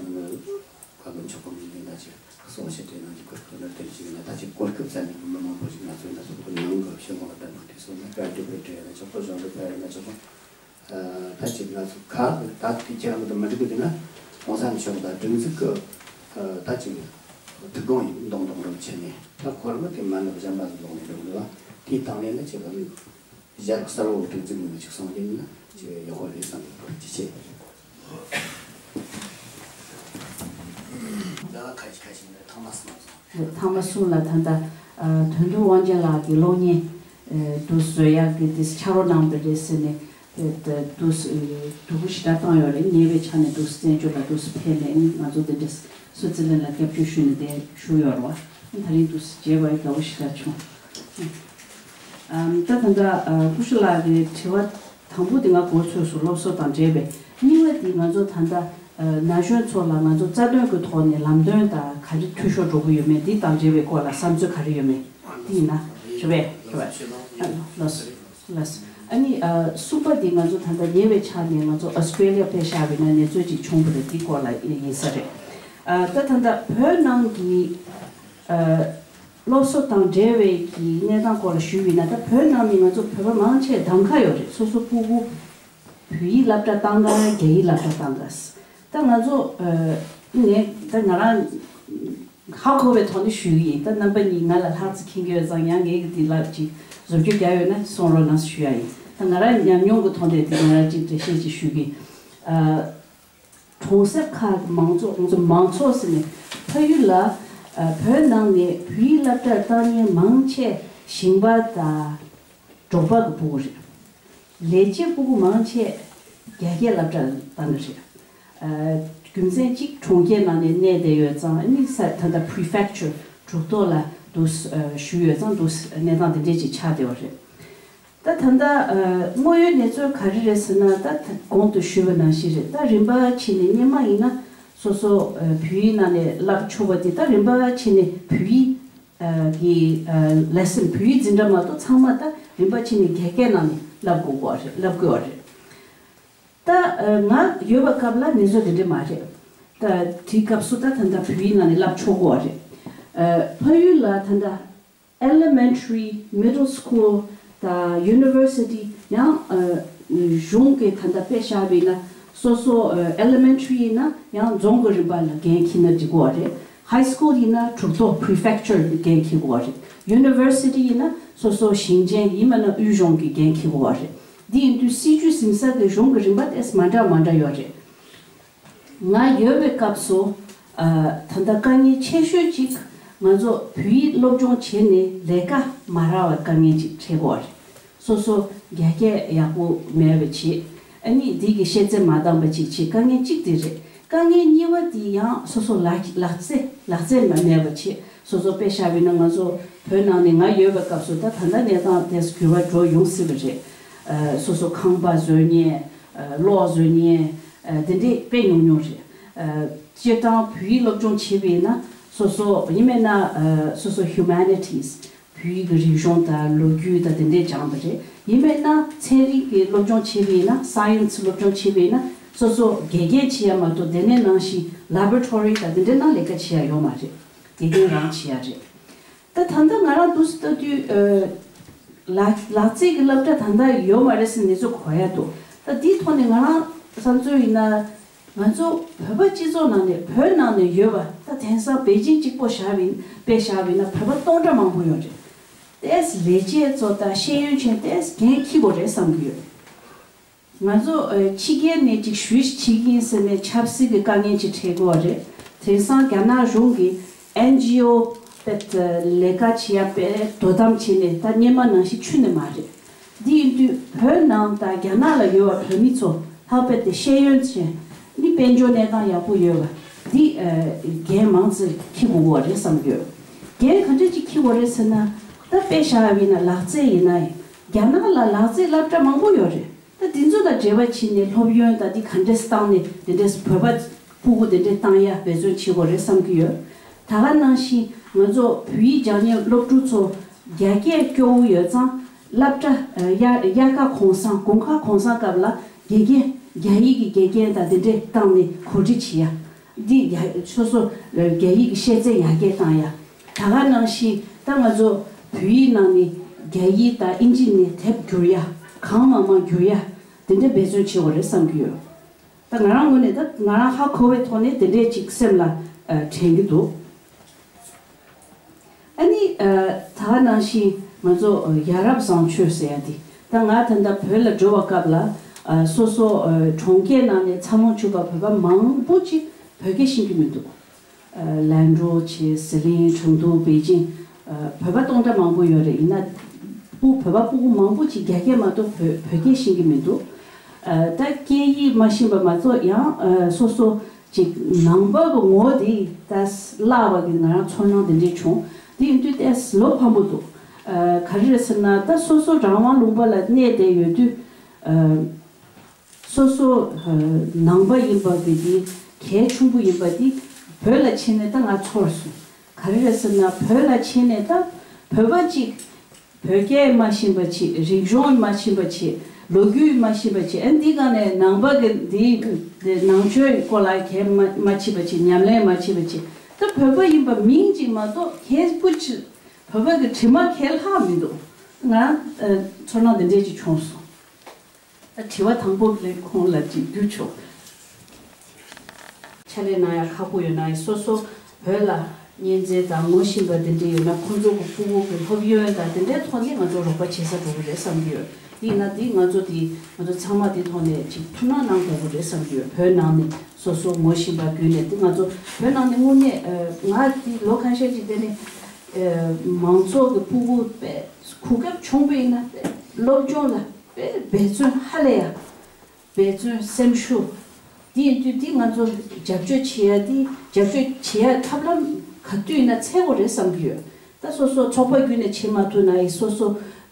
བློན་མཆོག་གི་མིང་ནས་ད་ཅིག་གསུང་བཤད་དེ་གནང་རྒྱུ་གི་གོ་སྐབས་དེ་ཅིག་ཡིན་ན། ད་ཅིག་གོ་སྐབས་བཙལ་ནས་མི་མང་པོ་ཞིག་ང་ཚོའི་ནང་དུ་ཁོ་ནང་གི་ཤོད་མང་ལ་བསྟན་པ་དེ་སོང་ན་བཀའ་བརྒྱུད་པའི་གྲས་ཡིན་ན་ཆོག་གོ། གཞུང་འབྲེལ་པ་ཡིན་ན་ཆོག་གོ། ད་ཅིག་ང་ཚོ་ཁག་ད་དེ་ཁྱེད་རང་ཚོ་མི་འགྲིག་གི་འདུག་ན་གོང་ས་མཆོག་དང་སྒྲིག་འཛུགས་ཀྱི་ད་ཅིག་ཐུགས་དགོངས་ཡིན་མདོག་མདོག་རང་བྱས་ནས་ད་ཁོ་རང་དེ་མ་ནུབ་གཞན་པ་ལ་ལོག་ནས་འགྲོ་གི་འདུག་བ། དེའི་སྟེང་ནས་ནི་ཅིག་གཞི་གསར་བོ་སྒྲིག་འཛུགས་ནས་ཅིག་སོང་རྒྱུ་ཡིན་ན་ཅིག་ཡག་པོ་རེད་བསམ་གི་འདུག་ཅི་བྱེད། ད་ཁ་ཤས་ཁ་ཤས་ནས་ཐོག་མ་སོང་། ཐང་མ་གསུམ་ལ་ད་ལྟ་དོན་གྲུབ་དབང་ཆེན་ལགས་ཀྱི་གློག་བརྙན་དུ་བཟོ་ཡག་གི་དེ་ཕྱག་རོགས་གནང་བ་རེད་ཟེར་ནས་དུ་དུ་གུ་ཞེ་དྲག་བཏང་ཡོད་རེད། ཉེ་བའི་ཆ་ནས་དུ་བཙན་བྱོལ་ལ་དུ་ཕེབས་ནས་ང་ཚོ་དེ་འདྲ་སུའི་ཙི་ལན་ལ་སྐྱབས་བཅོལ་ཞུས་ནས་དེ་བཞུགས་ཡོད་རེད་བ། ད་རིང་དུ་མཇལ་བའི་དགའ་བོ་ཞེ་དྲག་བྱུང་། ད་ད་ལྟ་སྐུ་ཞབས་ལགས་ཀྱི་དྲི་བ་དང་པོ་དེ་ང་གོ་ཚོད་སོང་། སློབ་གསོ་དང་འབྲེལ་བའི། གཉིས་པ་དེ་ང་ཚོ་ད་ལྟ་ན་གཞོན་ཚོ་ལ་ང་ཚོ་རྩ་དོན་གྱི་ཐོག་ནས་ལམ་སྟོན་དང་ག་རེ་འཐུས་ཤོར་འགྲོ་གི་ཡོད་མེད་དེ་དང་འབྲེལ་བའི་སྐོར་ལ་བསམ་ཚུལ་ག་རེ་ཡོད་མེད་དེ་ཡིན་ན། རེད་པས། རེད་པས། ལགས་སོ། ལགས་སོ། ཨ་ནི་གསུམ་པ་དེ་ང་ཚོ་ད་ལྟ་ཉེ་བའི་ཆར་ནས་ང་ཚོ་ཨོ་སི་ཀྲེ་ལི་ཡ་དཔེ་བཞག་པ་ཡིན་ན་གནས་ཚུལ་ཅིག་བྱུང་བ་རེད། དེའི་སྐོར་ལ་ཡིན་ས་རེད། ད་ད་ལྟ་བོད་ནང་གི་སློབ་གསོ་དང་འབྲེལ་བའི་གི་གནས་སྟངས་སྐོར་ལ་ཞུས་པ་ཡིན་ན། ད་བོད་ནང་ནས་ང་ཚོ་བོད་པ་མང་ཆེ་གདམ་ག་ཡོད་རེད། སོ་སོ་སྤུ་གུ་བོད་ཡིག་སློབ་གྲྭ་བཏང་ག་རྒྱ་ཡིག་སློབ་གྲྭ་བཏང་ག། ད་ང་ཚོ་ངས་ད་ང་རང་ཧ་གོ་བའི་ཐོག་ནས་ཞུ་གི་ཡིན། ད་རྣམ་པ་གཉིས་ང་ལ་ལྷག་ཙམ་མཁྱེན་གྱི་ཡོད་ཙང་ཡང་ངས་གི་དེ་ལ་ཅིག་བཟོ་བཅོས་རྒྱག་ཡོད་ན་གསུང་རོགས་གནང་ཞུ་ཡ་ཡིན། ད་ང་རང་ཉམས་མྱོང་གི་ཐོག་ནས་དེ་ང་རང་ཅིག་འགྲེལ་བཤད་ཅིག་ཞུ་གི། གྲོང་གསེབ་ཁག་གི་མང་ཚོགས། ང་ཚོ་མང་ཚོགས་ཟེར་ནས་ཕ་ཡུལ་ལ་བོད་ནང་ནས་བོད་ཡིག་སློབ་གྲྭར་བཏང་མཁན་མང་ཆེ་ཞིང་པ་དང་འབྲོག་པ་གི་སྤུ་གུ་རེད། ལས་བྱེད་སྤུ་གུ་མང་ཆེ་རྒྱ་སྐད་སློབ་གྲྭར་བཏང་གི་རེད། རྒྱུ་མཚན་གཅིག་གྲོང་ཁྱེར་ནང་ནས་གནས་བསྡད་ཡོད་ཙང་། ཨ་ནི་ས་ད་ལྟ་prefecture་གྲོང་ཚོ་ལ་འདུག་བཞུགས་ཡོད་ཙང་འདུག་གནས་སྟངས་དེ་འདྲས་ཅིག་ཆགས་བསྡད་པ་རེད། ད་ད་ལྟ་དངོས་ཡོད་གནས་ཚུལ་ག་རེ་རེད་ཟེར་ན། ད་གོང་དུ་ཞུས་པ་ནང་བཞིན་རེད། ད་རིམ་པ་ཕྱིན་ནས་སྔོན་མ་ཡིན་ན་སོ་སོ་བོད་ཡིག་ནང་ནས་བསླབ་ཆོག་པ་དེ་ད་རིམ་པ་ཕྱིན་ནས་བོད་ཡིག་གི་lesson། བོད་ཡིག་འཛིན་གྲྭ་མ་གཏོགས་ཚང་མ་ད་རིམ་པ་ཕྱིན་ནས་རྒྱ་སྐད་ནང་ནས་བསླབ་དགོས་པ་རེད། བསླབ་དགོས་པ་རེད། ད་ང་ཡོད་པའི་སྐབས་ལ་གནས་ཚུལ་དེ་འདྲ་མ་རེད། ད་དེའི་སྐབས་སུ་ད་ད་ལྟ་བོད་ཡིག་ནང་ནས་བསླབ་ཆོག་གི་རེད། ཕ་ཡུལ་ལ་ད་ལྟ་elementary, middle school དང་university། ཡང་གཞུང་གི་ད་ལྟ་དཔེ་བཞག་པ་ཡིན་ན་སོ་སོ་elementary ཡིན་ན་ཡང་རྫོང་གི་རིམ་པ་ལ་འགན་འཁྱེར་ན་འགྲིག་གི་རེད། High school ཡིན་ན་གྲོང་ཚོ་prefecture འགན་འཁྱེར་དགོས་རེད། University ཡིན་ན་སོ་སོ་ཞིང་ཆེན་ཡིན་མིན་ན་དབུས་གཞུང་གི་འགན་འཁྱེར་དགོས་རེད། འདི་ཡིན་དུས་སྲིད་ཇུས་ཟིན་ས་གི་གཞུང་གི་རིམ་པ་དེ་མ་འདྲ་མ་འདྲ་ཡོད་རེད། ང་ཡོད་པའི་སྐབས་སུ་ད་ལྟ་དཀའ་ངལ་ཆེ་ཤོས་གཅིག་ང་ཚོ་བོད་ཡིག་སློབ་སྦྱོང་བྱས་ནས་ལས་ཀ་མ་རག་པའི་དཀའ་ངལ་གཅིག་འཕྲད་ཀྱི་ཡོད་རེད། སོ་སོ་རྒྱ་སྐད་ཡག་པོ་མེད་པ་བྱས། ཨ་ནི་འདི་གི་ཤེས་ཚད་མ་འདང་པ་གཅིག་བྱས། དཀའ་ངལ་གཅིག་དེ་རེད། དཀའ་ངལ་གཉིས་པ་དེ་ཡང་སོ་སོ་ལག་ལག་རྩལ་ལག་རྩལ་མ་མེད་པ་བྱས། སོ་སོ་དཔེ་བཞག་པ་ཡིན་ན་ང་ཚོ་བོད་ནང་ནས་ང་ཡོད་པའི་སྐབས་སུ་ད་ད་ལྟ་གནས་སྟངས་དེ་འགྱུར་བ་འགྲོ་ཡོང་སྲིད་པ་རེད། སོ་སོ་ཁང་པ་བཟོ་མཁན། གློག་བཟོ་མཁན། དེ་འདྲས་དཔེ་ཉུང་ཉུང་རེད། སྤྱིར་བཏང་བོད་ཡིག་སློབ་སྦྱོང་བྱས་པ་ཡིན་ན་སོ་སོ་ཡིན་མིན་ན་སོ་སོ་humanities བོད་ཡིག་གི་རིག་གཞུང་དང་ལོ་རྒྱུས་དང་དེ་འདྲས་སྦྱངས་པ་རེད། ཡིན་མིན་ན་ཚན་རིག་གི་སློབ་སྦྱོང་བྱས་པ་ཡིན་ན། science སློབ་སྦྱོང་བྱས་པ་ཡིན་ན་སོ་སོ་དགེ་རྒན་བྱེད་ཡ་མ་གཏོགས་དེ་ནས་ནང་བཞིན་laboratory དང་དེ་འདྲས་ནང་ལས་ཀ་བྱེད་ཡ་ཡོད་མ་རེད། དགེ་རྒན་རང་བྱེད་ཡ་རེད། ད་ད་ལྟ་ང་རང་འདུག་སེ་ལྟ་དུས། ཨ། ལག་ལག་རྩལ་གྱི་སློབ་གྲྭ་ད་ལྟ་ཡོད་མ་རེད་ཟེར་གནས་ཚུལ་གོ་ཡ་འདུག་ད་འདིའི་ཐོག་ནས་ང་རང་བསམ་ཚུལ་ཡིན་ན། ང་ཚོ་བོད་པ་སྤྱི་ཚོགས་ནང་ནས་བོད་ནང་ནས་ཡོད་པ། ད་དེང་སང་པེ་ཅིང་གཅིག་པོ་བཞག་པ་ཡིན་པས་བཞག་པ་ཡིན་ན་བོད་པ་སྟོང་ཕྲག་མང་པོ་ཡོད་རེད། ཏེས་ལས་བྱེད་ཚོ་དང་ཤེས་ཡོན་ཅན་ཏེས་འགན་འཁྱེར་དགོས་རེད་བསམ་གྱི་ཡོད། ང་ཚོ་ཨ་ཕྱི་རྒྱལ་ནས་ཅིག་ཞུས་བྱེད་ཀྱི་ཡིན་ཟེར་ནས་ཆབ་སྲིད་ཀྱི་དཀའ་ངལ་ཅིག་འཕྲད་དགོས་པ་རེད། དེང་སང་རྒྱ་ནག་གཞུང་གིས་ཨེན་ཇི་ཨོ་པད་ལས་ཀ་བྱེད་ཡ་པད་དོ་དམ་བྱས་ནས་ད་སྔོན་མ་ནང་བཞིན་ཆུ་ནས་མ་རེད། འདི་ཡིན་དུས་བོད་ནང་དང་རྒྱ་ནག་ལ་ཡོད་པ་བོད་མི་ཚོ་ལྷག་པར་དུ་ཤེས་ཡོན་ཅན་ནི་དཔལ་འབྱོར་གནས་སྟངས་ཡག་པོ་ཡོད་པ་འདི་ཨ་འགན་མང་ཙམ་འཁྱེར་དགོས་པ་རེད་བསམ་གྱི་ཡོད། འགན་ག་འདྲ་ཅིག་འཁྱེར་དགོས་རེད་ཟེར་ན། ད་དཔེ་བཞག་པ་ཡིན་ན་ལག་རྩལ་ཡིན་ན། རྒྱ་ནག་ལ་ལག་རྩལ་སློབ་གྲྭ་མང་པོ་ཡོད་རེད། ད་འདི་ཚོ་དང་འབྲེལ་བ་བྱས་ནས་སློབ་ཡོན་དང་འདི་ག་འདྲས་བཏང་ནས་དེ་འདྲས་བོད་པ་སྤུ་གུ་དེ་འདྲས་བཏང་ཡ་འབད་བརྩོན་བྱེད་དགོས་རེད་བསམ་གྱི་ཡོད། ད་ག་ནང་བཞིན་ང་ཚོ་བོད་ཡིག་སྦྱང་མཁན་སློབ་ཕྲུག་ཚོ་རྒྱ་སྐད་སྐྱོ་བོ་ཡོད་ཙང་། སློབ་གྲྭ་ཨ་དབྱར་དབྱར་ཁ་གུང་སེང་དགུན་ཁ་གུང་སེང་སྐབས་ལ་དགེ་རྒན་རྒྱ་ཡིག་གི་དགེ་རྒན་དང་དེ་འདྲས་བཏང་ནས་གོ་སྒྲིག་བྱེད་ཡ། འདི་ཡ་སོ་སོ་རྒྱ་ཡིག་གི་ཤེས་ཚད་ཡར་རྒྱས་བཏང་ཡ། ད་ག་ནང་བཞིན་ད་ང་ཚོ་བོད་ཡིག་ནང་ནས་རྒྱ་ཡིག་དང་ཨིན་ཇི་ནས་དེབ་བསྒྱུར་ཡ། གང་མང་མང་བསྒྱུར་ཡ། དེ་འདྲའི་འབད་བརྩོན་བྱེད་དགོས་རེད་བསམ་གྱི་ཡོད། ད་ང་རང་ངོས་ནས་ད་ང་རང་ཧ་གོ་བའི་ཐོག་ནས་དེ་འདྲས་ཅིག་སེམས་ལ་ཨ་དྲན་གྱི་འདུག་ཨ་ནི་ཨ་ད་ག་ནང་བཞིན་ང་ཚོ་ཡ་རབས་བཟང་སྤྱོད་ཟེར་ཡ་འདི། ད་ང་ད་ལྟ་བོད་ལ་འགྲོ་བ་སྐབས་ལ་ཨ་སོ་སོ་ཨ་གྲོང་ཁྱེར་ནང་ནས་འཚར་ལོངས་བྱུང་བ་བོད་པ་མང་པོ་ཅིག་བོད་སྐད་ཤེས་ཀྱི་མི་འདུག་ཨ་ལན་གྲོ་ཆེ་ཟི་ལིང་ཁྲེང་ཏུའུ་པེ་ཅིང་ཨ་བོད་པ་སྟོང་ཕྲག་མང་པོ་ཡོད་རེད། ཡིན་ན་སྤུ་བོད་པ་སྤུ་གུ་མང་པོ་ཅིག་རྒྱ་སྐད་མ་གཏོགས་བོད་བོད་སྐད་ཤེས་ཀྱི་མི་འདུག་ཨ་ད་སྐད་ཡིག་མ་ཤེས་པ་མ་གཏོགས་ཡང་ཨ་སོ་སོ་ཅིག་ནང་པ་གི་ངོ་བོ་དེ་ད་བརླག་པ་གི་ང་རང་ཚོར་སྣང་དེ་འདྲས་བྱུང་། དེ་ཡིན་དུས་ཏེས་བློ་ཕམ་པོ་འདུག་ཨ་ག་རེ་རེད་ཟེར་ན་ད་སོ་སོ་རང་དབང་ལུང་པ་ལ་གནས་བསྡད་ཡོད་དུས་ཨ་སོ་སོ་ཨ་ནང་པ་ཡིན་པ་གི་དེ་གལ་ཆེན་པོ་ཡིན་པ་དེ་བོད་ལ་ཕྱིན་ནས་ད་ང་ཚོར་སོང་། ག་རེ་རེད་ཟེར་ན་བོད་ལ་ཕྱིན་ནས་ད་བོད་པ་ཅིག་བོད་སྐད་མ་ཤེས་པ་བྱས། རིག་གཞུང་མ་ཤེས་པ་བྱས། ལོ་རྒྱུས་མ་ཤེས་པ་བྱས། ཨ་འདི་ག་ནས་ནང་པ་གི་འདི་འདི་ནང་ཆོས་སྐོར་ལ་གལ་མ་མ་ཕྱེས་པ་བྱས། ཉམས་ལེན་མ་བྱེད་པ་བྱས། ད་བོད་པ་ཡིན་པ་མིང་ཅིག་མ་གཏོགས་གལ་སྤུ་ཅི་བོད་པ་གི་དྲི་མ་གལ་ལྷག་མི་འདུག་ང་ཨ་ཚོར་སྣང་འདི་འདྲས་ཅིག་བྱུང་སོང་། ད་དྲི་བ་དང་པོ་ལས་ཁོང་ལ་ཅིག་བསྡུས་ཆོག་ཕྱག་ལས་གནང་ཡ་ཁག་པོ་ཡོད་ན་ཡང་སོ་སོ་བོད་ལ་གཉེན་ཚན་དང་ངོ་ཤེས་པ་དེ་འདྲ་ཡོད་ན་ཁོང་ཚོ་གི་སྤུ་གུ་གི་སློབ་ཡོན་དང་དེ་འདྲའི་ཐོག་ནས་ང་ཚོ་རོགས་པ་བྱེད་ས་འགྲོ་གི་རེད་བསམ་གྱི་ཡོད། དེ་ཡིན་ན་དེ་ང་ཚོ་དེ་ང་ཚོ་ཚང་མ་དེ་ཐོག་ནས་ཅིག་ཐུགས་སྣང་གནང་དགོས་ཀྱི་རེད་བསམ་གྱི་ཡོད། བོད་ནང་ནས་སོ་སོ་ངོ་ཤེས་པ་བརྒྱུད་ནས་དེ་ང་ཚོ་བོད་ནང་ནས་དངོས་གནས་ང་དེ་ལོ་ཁ་ཤས་ཅིག་དེ་ནས་མང་ཚོགས་ཀྱི་སྤུ་གུ་དཔེ་གོ་སྐབས་བྱུང་བ་ཡིན་ན་དཔེ་སློབ་སྦྱོང་ལ་དཔེ་འབད་བརྩོན་ཧ་ལས་ཡ། འབད་བརྩོན་སེམས་ཤུགས། འདི་ཡིན་དུས་འདི་ང་ཚོ་རྒྱབ་སྐྱོར་བྱེད་ཡ་འདི་རྒྱབ་སྐྱོར་བྱེད་ཡ་ཐབས་ལམ་ག་དུས་ཡིན་ན་འཚོལ་དགོས་རེད་བསམ་གྱི་ཡོད། ད་སོ་སོ་ཚོགས་པ་བརྒྱུད་ནས་བྱེད་མ་ཐུབ་ན་ཡི་སོ་སོ་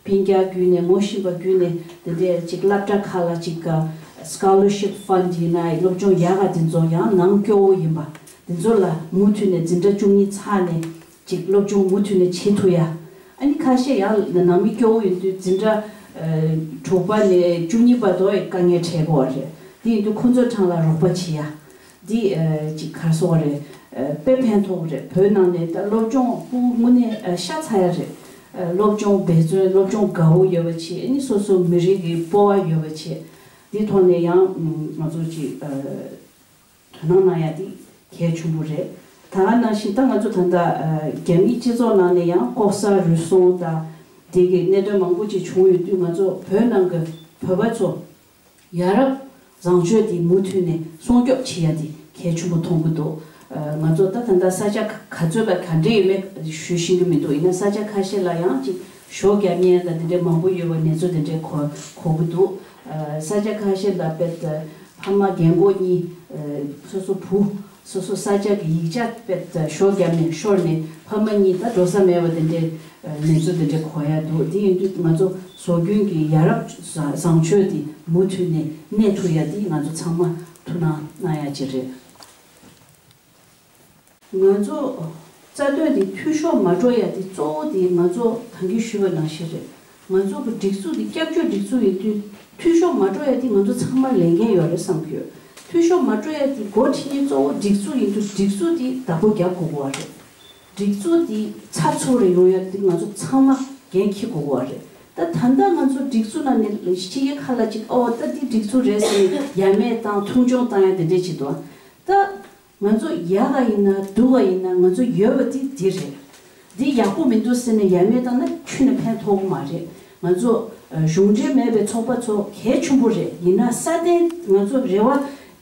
སྤུན་ཀྱག་བརྒྱུད་ནས་ངོ་ཤེས་པ་བརྒྱུད་ནས་འདི་འདྲའི་ཅིག་སློབ་གྲྭ་ཁག་ལ་ཅིག་ག་scholarship fund ཡིན་ན་ཡི་སློབ་སྦྱོང་ཡག་ག་འདི་ཚོ་ཡང་ནང་སྐྱོ་བོ་ཡིན་པ་འདི་ཚོ་ལ་མུ་མཐུད་ནས་འཛིན་གྲྭ་བཅུ་གཉིས་ཚར་ནས། ཅིག་སློབ་སྦྱོང་མུ་མཐུད་ནས་བྱེད་ཐུབ་ཡ། ཨ་ནི་ཁ་ཤས་ཡང་ནང་མི་སྐྱོ་བོ་ཡིན་དུས་འཛིན་གྲྭ་ཨ་དྲུག་པ་ནས་བཅུ་གཉིས་བར་དུ་དཀའ་ངལ་འཕྲད་དགོས་པ་རེད། དེ་ཡིན་དུས་ཁོང་ཚོའི་གྲས་ལ་རོགས་པ་བྱེད་ཡ། འདི་ཨ་ཅིག་ག་རེ་ཟེར་དགོས་རེད། ཨ་དཔེ་ཕན་ཐོགས་རེད། བོད་ནང་ནས་ད་སློབ་སྦྱོང་སྤུ་གུ་དངོས་གནས་ཨ་ཤ་ཚ་ཡ་རེད། ཨ་སློབ་སྦྱོང་འབད་བརྩོན་སློབ་སྦྱོང་དགའ་བོ་ཡོད་པ་བྱེད། ཨ་ནི་སོ་སོ་མི་རིགས་ཀྱི་སྤོབས་པ་ཡོད་པ་བྱེད། འདི་ཐོག་ནས་ཡང་ང་ཚོ་ཅིག་ཨ། དོ་སྣང་གནང་ཡ་དེ་གལ་ཆེན་པོ་རེད། ད་ག་ནང་བཞིན་ད་ང་ཚོ་ད་ལྟ་ཨ་རྒྱ་མིའི་སྤྱི་ཚོགས་ནང་ནས་ཡང་ལྐོག་ཟ་རུལ་སུངས་དང་དེ་གི་གནད་དོན་མང་པོ་ཅིག་བྱུང་ཡོད་དུས་ང་ཚོ་བོད་ནང་གི་བོད་པ་ཚོ་ཡ་རབས་བཟང་སྤྱོད་དེ་མུ་མཐུད་ནས་སྲུང་སྐྱོབ་བྱེད་ཡ་དེ་གལ་ཆེན་པོ་མཐོང་གི་འདུག་ཨ་ང་ཚོ་ད་ད་ལྟ་ས་ཆ་ག་ག་ཚོད་ལ་ག་འདྲ་ཡོད་མེད་ཞུ་ཤེས་ཀྱི་མི་འདུག་ཡིན་ན་ས་ཆ་ཁ་ཤས་ལ་ཡང་ཅིག་ཞོ་བརྒྱབ་མཁན་དང་དེ་འདྲ་མང་པོ་ཡོད་པ་གནས་ཚུལ་དེ་འདྲ་གོ་གོ་གི་འདུག་ཨ་ས་ཆ་ཁ་ཤས་ལ་དཔེ་ད་ཕ་མ་རྒན་གོག་གཉིས་ཨ་སོ་སོ་བུ་སོ་སོ་ས་ཆ་གི་ཡིག་ཆ་དཔེ་ད་ཞོ་བརྒྱབ་ནས་ཤོར་ནས་ཕ་མ་གཉིས་ད་འགྲོ་ས་མེད་པ་དེ་འདྲའི་ཨ་གནས་ཚུལ་དེ་འདྲ་གོ་ཡ་འདུག་དེ་ཡིན་དུས་ང་ཚོ་བཟོ་སྐྲུན་གྱི་ཡ་རབས་བཟང་བཟང་སྤྱོད་དེ་མུ་མཐུད་ནས་གནས་ཐུབ་ཡ་དེ་ང་ཚོ་ཚང་མ་ཐུགས་སྣང་གནང་ཡ་ཅིག་རེད། ང་ཚོ་རྩ་དོན་དེ་འཐུས་ཤོར་མ་འགྲོ་ཡ་དེ་གཙོ་བོ་དེ་ང་ཚོ་ད་གིན་ཞུས་པ་ནང་བཞིན་རེད། ང་ཚོ་གི་སྒྲིག་འཛུགས་དེ་སྐྱབས་བཅོལ་སྒྲིག་འཛུགས་ཡིན་དུས་འཐུས་ཤོར་མ་འགྲོ་ཡ་དེ་ང་ཚོ་ཚང་མར་ལས་འགན་ཡོད་རེད་བསམ་གྱི་ཡོད། འཐུས་ཤོར་མ་འགྲོ་ཡ་དེ་འགོ་ཁྲིད་མཁན་གཙོ་བོ་སྒྲིག་འཛུགས་ཡིན་དུས་སྒྲིག་འཛུགས་དེ་བདག་པོ་རྒྱབ་དགོས་ཀྱི་ཡོད་རེད། སྒྲིག་འཛུགས་འདི་ཚགས་ཚུད་རེ་ཡོང་ཡ་འདི་ང་ཚོ་ཚང་མ་འགན་འཁྱེར་དགོས་པ་རེད། ད་ད་ལྟ་ང་ཚོ་སྒྲིག་འཛུགས་ནང་ནས་ཕྱི་རྒྱལ་ཁག་ལ་ཅིག་ཨོ་ད་འདི་སྒྲིག་འཛུགས་རེད་ཟེར་ནས་ཡ་མེད་དང་མཐོང་ཆུང་བཏང་ཡ་དེ་འདྲས་ཅིག་འདུག་ད་ང་ཚོ་ཡག་ག་ཡིན་ན་སྡུག་ག་ཡིན་ན་ང་ཚོ་ཡོད་པ་འདི་འདི་རེད། འདི་ཡག་པོ་མི་འདུག་ཟེར་ནས་ཡ་མེད་བཏང་ན་ཁྱོན་ནས་ཕན་ཐོགས་ཀྱི་མ་རེད། ང་ཚོ་གཞུང་འབྲེལ་མེད་པའི་ཚོགས་པ་ཚོ་གལ་ཆེན་པོ་རེད། ཡིན་ན་སྲ་བརྟན་ང་ཚོ་རེ་བ་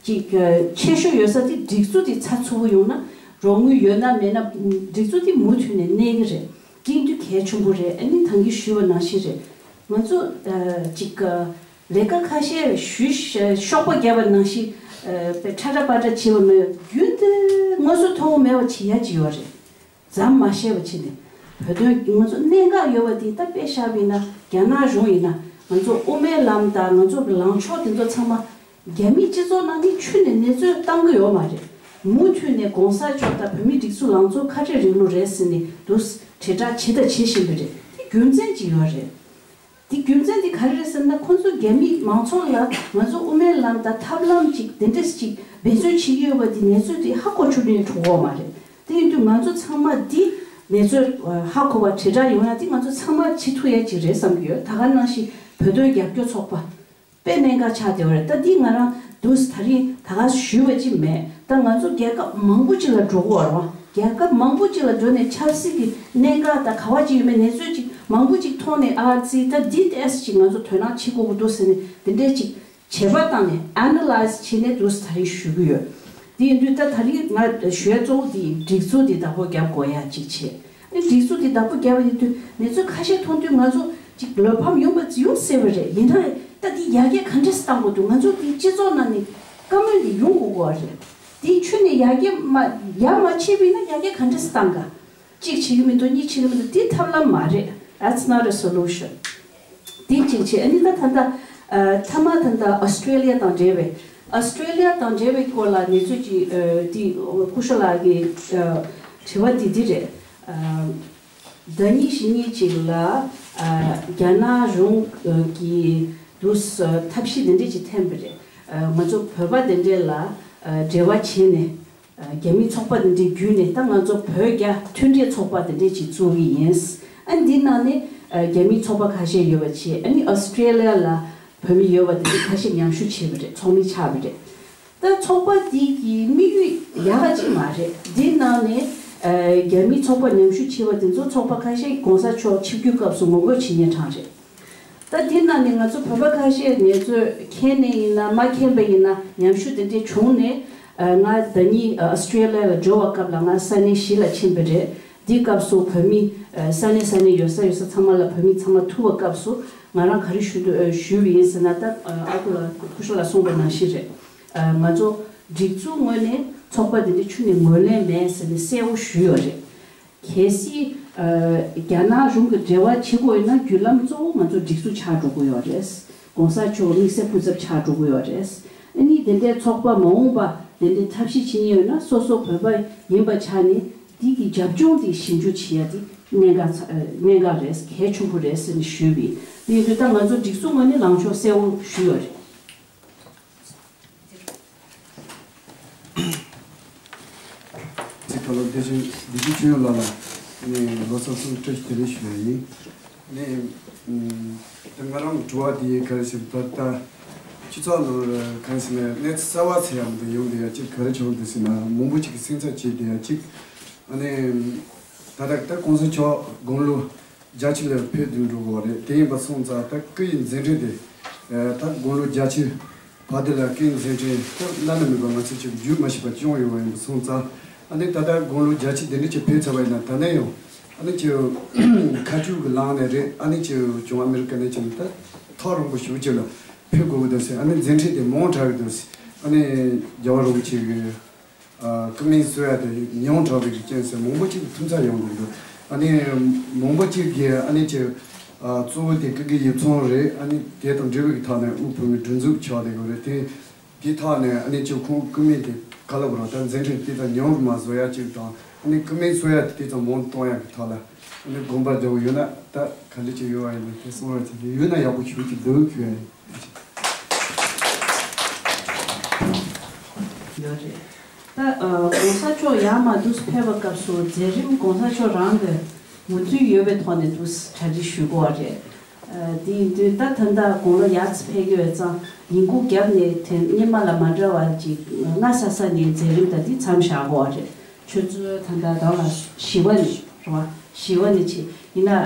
ཅིག་ཆེ་ཤོས་ཡོད་ས་དེ་སྒྲིག་འཛུགས་དེ་ཚགས་ཚུད་པོ་ཡོང་ན་རོགས་དངུལ་ཡོད་ན་མེད་ན་སྒྲིག་འཛུགས་དེ་མུ་མཐུད་ནས་གནས་ཀྱི་རེད། དེ་དུས་གལ་ཆེན་པོ་རེད། ཨ་ནི་ད་གིན་ཞུས་པ་ནང་བཞིན་རེད། ང་ཚོ་ཅིག་ལས་ཀ་ཁ་ཤས་ཞུས་ཤོག་པ་བརྒྱབ་པ་ནང་བཞིན་པའི་ཁྲ་ཁྲ་པ་ཏྲ་བྱེད་པ་མེད། རྒྱུན་དུ་དངོས་སུ་མཐོང་མེད་པ་བྱེད་ཡ་ཅིག་ཡོད་རེད། མཚམས་མ་བཞག་པ་བྱས་ནས་བོད་དོན་ང་ཚོ་གནད་འགག་ཡོད་པ་དེ་ད་དཔེ་བཞག་པ་ཡིན་ན་རྒྱ་ནག་གཞུང་ཡིན་ན་ང་ཚོ་དབུ་མའི་ལམ་དང་ང་ཚོ་གི་ལངས་ཕྱོགས་དེ་ཚོ་ཚང་མ་རྒྱ་མིའི་སྤྱི་ཚོགས་ནང་ནས་ཁྱོན་ནས་གནས་ཚུལ་བཏང་གི་ཡོད་མ་རེད། མུ་མཐུད་ནས་གོང་ས་མཆོག་དང་བོད་མིའི་སྒྲིག་འཛུགས་ལངས་ཕྱོགས་ཁ་བྲལ་རིང་ལུགས་རེད་ཟེར་ནས་འདུག་དྲིལ་བསྒྲགས་བྱས་དང་བྱེད་བཞིན་པ་རེད། དེ་རྒྱུ་མཚན་ཅིག་ཡོད་རེད། དེ་རྒྱུ་མཚན་དེ་ག་རེ་རེད་ཟེར་ན་ཁོང་ཚོ་རྒྱ་མིའི་མང་ཚོགས་ལ་ང་ཚོ་དབུ་མའི་ལམ་དང་ཐབས་ལམ་ཅིག་དེ་འདྲས་ཅིག་འབད་བརྩོན་བྱེད་ཀྱི་ཡོད་པ་དེ་གནས་ཚུལ་དེ་ཧ་གོ་ཆོག་ནས་གྲུབ་ཡོད་མ་རེད། དེ་ཡིན་དུས་ང་ཚོ་ཚང་མ་འདི་གནས་ཚུལ་ཧ་གོ་བ་དྲིལ་བསྒྲགས་ཡོང་ཡ་དེ་ང་ཚོ་ཚང་མ་བྱེད་ཐུབ་ཡ་ཅིག་རེད་བསམ་གྱི་ཡོད། ད་ག་ནང་བཞིན་བོད་དོན་རྒྱབ་སྐྱོར་ཚོགས་པ་དཔེ་གནད་འགག་ཆགས་བསྡད་པ་རེད། ད་འདི་ང་རང་དུས་ད་རིང་ད་ག་ཞུས་པ་ཅིག་མེད། ད་ང་ཚོ་རྒྱལ་ཁབ་མང་པོ་ཅིག་ལ་འགྲོ་དགོས་པ་རེད་བ། རྒྱལ་ཁབ་མང་པོ་ཅིག་ལ་འགྲོ་ནས་ཆབ་སྲིད་ཀྱི་གནད་འགག་དང་ག་བ་ཅིག་ཡོད་མེད་གནས་ཚུལ་ཅིག་མང་པོ་ཅིག་མཐོང་ནས་ཨ་ཙི་ད་འདི་ཏོག་ཙམ་ཅིག་ང་ཚོ་དོ་སྣང་བྱེད་དགོས་ཀྱི་འདུག་ཟེར་ནས་འདི་འདྲས་ཅིག་བྱས་པ་བཏང་ནས་ཨ་ན་ལའི་ཛི་བྱས་ནས་འདུག་ཟེར་ད་རིང་ཞུ་གི་ཡོད། དེ་ཡིན་དུས་ད་ད་རིང་ང་ཞུ་ཡ་གཙོ་བོ་དེ་ཡིན། སྒྲིག་འཛུགས་དེ་བདག་པོ་རྒྱབ་དགོས་ཡ་ཅིག་བྱས། ཨ་ནི་སྒྲིག་འཛུགས་དེ་བདག་པོ་རྒྱབ་པ་ཡིན་དུས་གནས་ཚུལ་ཁ་ཤས་མཐོང་དུས་ང་ཚོ་ཅིག་བློ་ཕམ་ཡོང་བ་ཡོང་སྲིད་པ་རེད། ཡིན་ན་ད་དེ་ཡར་རྒྱས་ག་འདྲས་སེ་བཏང་དགོས་འདུག་ང་ཚོ་དེ་སྤྱི་ཚོགས་ནང་ནས་བཀའ་མོལ་དེ་ཡོང་དགོས་ཀྱི་རེད། དེ་ཁྱོན་ནས་ཡར་རྒྱས་མ་ཡར་མ་ཕྱིན་པ་ཡིན་ན་ཡར་རྒྱས་ག་འདྲས་སེ་བཏང་ག་གཅིག་བྱེད་ཀྱི་མི་འདུག་གཉིས་བྱེད་ཀྱི་མི་འདུག་དེ་ཐབས་ལམ་མ་རེད། That's not a solution. དེ་གཅིག་བྱས། ཨ་ནི་ད་ད་ལྟ་ཨ་མཐའ་མ་ད་ལྟ་ཨོ་སི་ཀྲེ་ལི་ཡ་དང་འབྲེལ་བའི་ཨོ་སི་ཀྲེ་ལི་ཡ་དང་འབྲེལ་བའི་སྐོར་ལ་གནས་ཚུལ་ཅིག་ཨ་དེ་སྐུ་ཞབས་ལགས་ཀྱི་ཨ་དྲི་བ་དེ་འདི་རེད། ཨ་ཟླ་ཉིན་ཞིག་གཉིས་ཅིག་ལ་ཨ་རྒྱ་ནག་གཞུང་གིས་དུས་ཐབས་ཤེས་འདི་འདྲས་ཅིག་འཐེན་པ་རེད། ཨ་ང་ཚོ་བོད་པ་འདི་འདྲས་ལ་ཨ་འབྲེལ་བ་བྱས་ནས། རྒྱ་མིའི་ཚོགས་པ་འདི་འདྲའི་བརྒྱུད་ནས་ད་ང་ཚོ་བོད་རྒྱ་མཐུན་འབྲེལ་ཚོགས་པ་འདི་འདྲས་ཅིག་བཙུགས་ཀྱི་ཡིན། ཨ་འདི་ནང་ནས་རྒྱ་མིའི་ཚོགས་པ་ཁ་ཤས་ཡོད་པ་བྱས། ཨ་ནི་ཨོ་སི་ཀྲེ་ལི་ཡ་ལ་བོད་མི་ཡོད་པ་འདི་འདྲའི་ཁ་ཤས་མཉམ་ཞུགས་བྱས་པ་རེད། ཚོགས་མི་ཆགས་པ་རེད། ད་ཚོགས་པ་འདི་གི་དམིགས་ཡུལ་ཡག་ག་ཅིག་མ་རེད། འདི་ནང་ནས་རྒྱ་མིའི་ཚོགས་པ་མཉམ་ཞུགས་བྱས་པ་འདི་ཚོ་ཚོགས་པ་ཁ་ཤས་གོང་ས་མཆོག་ཆིབས་བསྒྱུར་སྐབས་སུ་ངོ་རྒོལ་བྱེད་མཁན་གྲས་རེད། ད་འདི་ནང་ནས་ང་ཚོ་བོད་པ་ཁ་ཤས་ངལ་རྩོལ་མཁན་ནས་ཡིན་ན་མ་མཁན་པ་ཡིན་ན་མཉམ་ཞུགས་དེ་འདྲས་བྱུང་ནས་ང་ཟླ་ཉིན་ཨོ་སི་ཀྲེ་ལི་ཡ་ལ་འབྱོར་བ་སྐབས་ལ་ང་ས་གནས་བཞི་ལ་ཕྱིན་པ་རེད། འདིའི་སྐབས་སུ་བོད་མི་ས་གནས་ས་གནས་ཡོད་ས་ཡོད་ས་ཚང་མ་ལ་བོད་མི་ཚང་མ་ཐུག་པ་སྐབས་སུ་ང་རང་ག་རེ་ཞུ་འདོད་ཞུས་པ་ཡིན་ཟེར་ན། ད་ཨ་ཁུ་ལགས་སྐུ་ཞབས་ལགས་གསུངས་པ་ནང་བཞིན་རེད། ང་ཚོ་སྒྲིག་འཛུགས་ངོས་ནས་ཚོགས་པ་འདི་འདྲ་ཁྱོན་ནས་ངོས་ལེན་མེད་ཟེར་ནས་གསལ་བོ་ཞུས་ཡོད་རེད། གལ་སྲིད་རྒྱ་ནག་གཞུང་གི་འབྲེལ་བ་བྱེད་དགོས་ཡོད་ན་བརྒྱུད་ལམ་གཙོ་བོ་ང་ཚོ་སྒྲིག་འཛུགས་ཆགས་འགྲོ་གི་ཡོད་རེད། གོང་ས་མཆོག་དམིགས་བསལ་སྐུ་ཚབ་ཆགས་འགྲོ་གི་ཡོད་རེད། ཨ་ནི་དེ་འདྲའི་ཚོགས་པ་མ་འོངས་པ་དེ་འདྲའི་ཐབས་ཤེས་བྱེད་མཁན་ཡོད་ན་སོ་སོ་བོད་པ་ཡིན་པ་ཆ་ནས་འདི་གི་རྒྱབ་ལྗོངས་དེ་ཞིབ་འཇུག་བྱེད་ཡ་དེ་གནད་འགག་ཚ་གནད་འགག་རེད། གལ་ཆེན་པོ་རེད་ཟེར་ནས་ཞུས་པས། དེ་ཡིན་དུས་ད་ང་ཚོ་སྒྲིག་འཛུགས་ངོས་ནས་ལངས་ཕྱོགས་གསལ་བོ་ཞུས་ཡོད་རེད། ཚིག་ཐོག་ལ་བདེ་ཆེན་བདེ་སྐྱིད་ཆོས་དབྱངས་ལགས་ལ་ནས་ལོ་གསར་གསུམ་བཀྲ་ཤིས་བདེ་ལེགས་ཞུ་ཡ་ཡིན། ནས་ད་ང་རང་གི་དྲི་བ་དེ་ག་རེ་ཟེར་ད་ལྟ་སྤྱི་ཚོགས་ནང་ག་རེ་ཟེར་ན་གནས་ཚུལ་གསར་བ་ཟེར་ཡ་མི་འདུག་ཡོང་བསྡད་ཡ་གཅིག་ག་རེ་བྱུང་འདུག་ཟེར་ན་མང་པོ་ཅིག་གིས་སེམས་འཚབ་བྱེད་བསྡད་ཡ་གཅིག་ཨ་ནི་ད་ལྟ་ད་གོང་ས་མཆོག་དགུང་ལོ་བརྒྱད་ཅུ་ལ་ཕེབས་བསྡད་འགྲོ་གི་རེད། དེ་ཡིན་པ་སོང་ཙང་ད་སྐུ་ཡི་མཛད་འཕྲིན་དེ་ད་དགུང་ལོ་བརྒྱད་ཅུ་བར་དུ་ལ་སྐུ་ཡི་མཛད་འཕྲིན་ད་བླ་ན་མེད་པ་ང་ཚོས་ཅིག་བརྗོད་མ་ཤེས་པ་བྱུང་ཡོད་པ་ཡིན་པ་སོང་ཙང་ཨ་ནི་ད་ལྟ་དགུང་ལོ་བརྒྱད་ཅུ་དེ་འདྲ་ཅིག་ཕེབས་ཚར་བ་ཡིན་ན་ད་ནས་ཡང་ཨ་ནི་ཅིག་ཁ་ཐུག་གི་ལངས་ནས་རེད། ཨ་ནི་ཅིག་བྱུང་ཨ་མེ་རི་ཀ་ནས་ཅིག་ད་ཐག་རིང་པོ་ཞེ་པོ་ཅིག་ལ་ཕེབས་དགོས་ཀྱི་འདུག་ཟེར། ཨ་ནི་མཛད་འཕྲིན་དེ་མང་དྲགས་ཀྱི་འདུག་ཟེར། ཨ་ནི་རྒྱལ་བ་རིན་པོ་ཆེ་གི་ཨ་སྐུ་མིང་གསོལ་ཡ་དེ་ཉུང་དྲགས་པའི་རྐྱེན་ཟེར་མང་པོ་ཅིག་གི་ཐུགས་འཚབ་ཡོང་གི་འདུག་ཨ་ནི་མང་པོ་ཅིག་གིས་ཨ་ནི་ཅིག་ཨ་གཙོ་བོ་དེ་སྐུ་སྒེར་ཡིག་ཚང་རེད། ཨ་ནི་དེ་དང་འབྲེལ་བའི་ཐོག་ནས་དབུས་བོད་མིའི་སྒྲིག་འཛུགས་ཆགས་བསྡད་ཡོད་རེད། དེ་དེའི་ཐོག་ནས་ཨ་ནི་ཅིག་ཁོང་སྐུ་མིང་དེ་ག་ལབ་དགོས་རེད། ད་མཛད་འཕྲིན་དེ་ཙམ་ཉུང་རུ་མ་བཟོ་ཡ་ཅིག་དང་ཨ་ནི་སྐུ་མིང་གསོལ་ཡ་དེ་དེ་ཙམ་མང་གཏོང་ཡ་གི་ཐོག་ལ་ཨ་ནི་དགོངས་པ་རྒྱག་དགོས་ཡོད་ན་ད་ག་འདྲ་ཅིག་ཡོད་པ་ཡིན་ན་དེ་གསུང་རོགས་བྱེད་ཀྱི་ཡོད་ན་ཡག་པོ་ཞུ་གི་འདུག་ཞུ་ཡ་ཡིན། ཡོད་རེད། ད་ཨ་གོང་ས་མཆོག་ཡར་མར་འདུག་ཕེབས་པའི་སྐབས་སུ་མཛད་རིམ་གོང་ས་མཆོག་རང་གི་མོས་མཐུན་ཡོད་པའི་ཐོག་ནས་འདུག་གྲ་སྒྲིག་ཞུ་དགོས་པ་རེད། ཨ་དེ་ཡིན་དུས་ད་ད་ལྟ་དགུང་ལོ་ཡར་ཕེབས་ཀྱི་ཡོད་ཙང་ཉིན་གུང་རྒྱབ་ནས་དེ་སྔོན་མ་ལ་མ་འདྲ་བ་ཅིག་སྔ་ས་ས་ནས་མཛད་རིམ་ད་འདི་མཚམས་བཞག་དགོས་པ་རེད། ཆུ་ཚོད་ད་ལྟ་ཟླ་བ་བཞི་པ་ནས་རེད་བ། བཞི་པ་ནས་བྱས་ཡིན་ན་ཨ་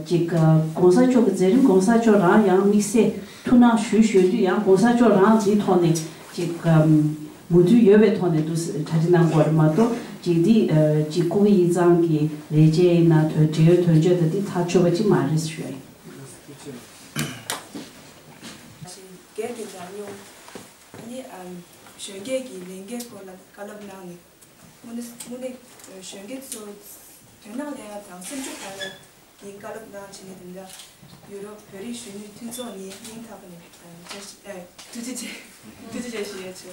ཅིག་ཨ་གོང་ས་མཆོག་གི་མཛད་རིམ་གོང་ས་མཆོག་རང་ཡང་དམིགས་བསལ་ཐུགས་སྣང་ཞུ་ཞུ་དུས་ཡང་གོང་ས་མཆོག་རང་འདིའི་ཐོག་ནས་ཅིག་ཨམ་མོས་མཐུན་ཡོད་པའི་ཐོག་ནས་འདུག་སེ་གྲ་སྒྲིག་གནང་དགོས་རེད་མ་གཏོགས་ཅིག་འདི་ཨ་ཅིག་སྐུ་ངོ་དབྱི་ཚང་གི་ལས་བྱེད་ཡིན་ན་དོན་འབྲེལ་ཡོད་དོན་གཅོད་དང་འདི་ཐག་ཆོད་པ་ཅིག་མ་རེད་ཞུ་ཡ་ཡིན། སྒེར་གྱི་ཉམས་མྱོང་ནི་ཨམ་གཞོན་སྐྱེས་ཀྱི་ལས་འགན་སྐོར་ལ་བཀའ་སློབ་གནང་ནས། དངོས་གནས་དངོས་གནས་གཞོན་སྐྱེས་ཚོ་དོན་དག་ལེན་ཡ་དང་སེམས་ཤུགས་གཏོང་ཡ་གི་བཀའ་སློབ་གནང་བྱས་ནས། དེ་འདྲ་ཡུ་རོབ་བོད་རིགས་གཞོན་ནུའི་མཐུན་ཚོགས་ནས་སྙིང་ཐག་པ་ནས་བཀྲ་ཤིས་ཨ་ཐུགས་རྗེ་ཆེ། ཐུགས་རྗེ་ཆེ་ཞུ་ཡ་ཆེ།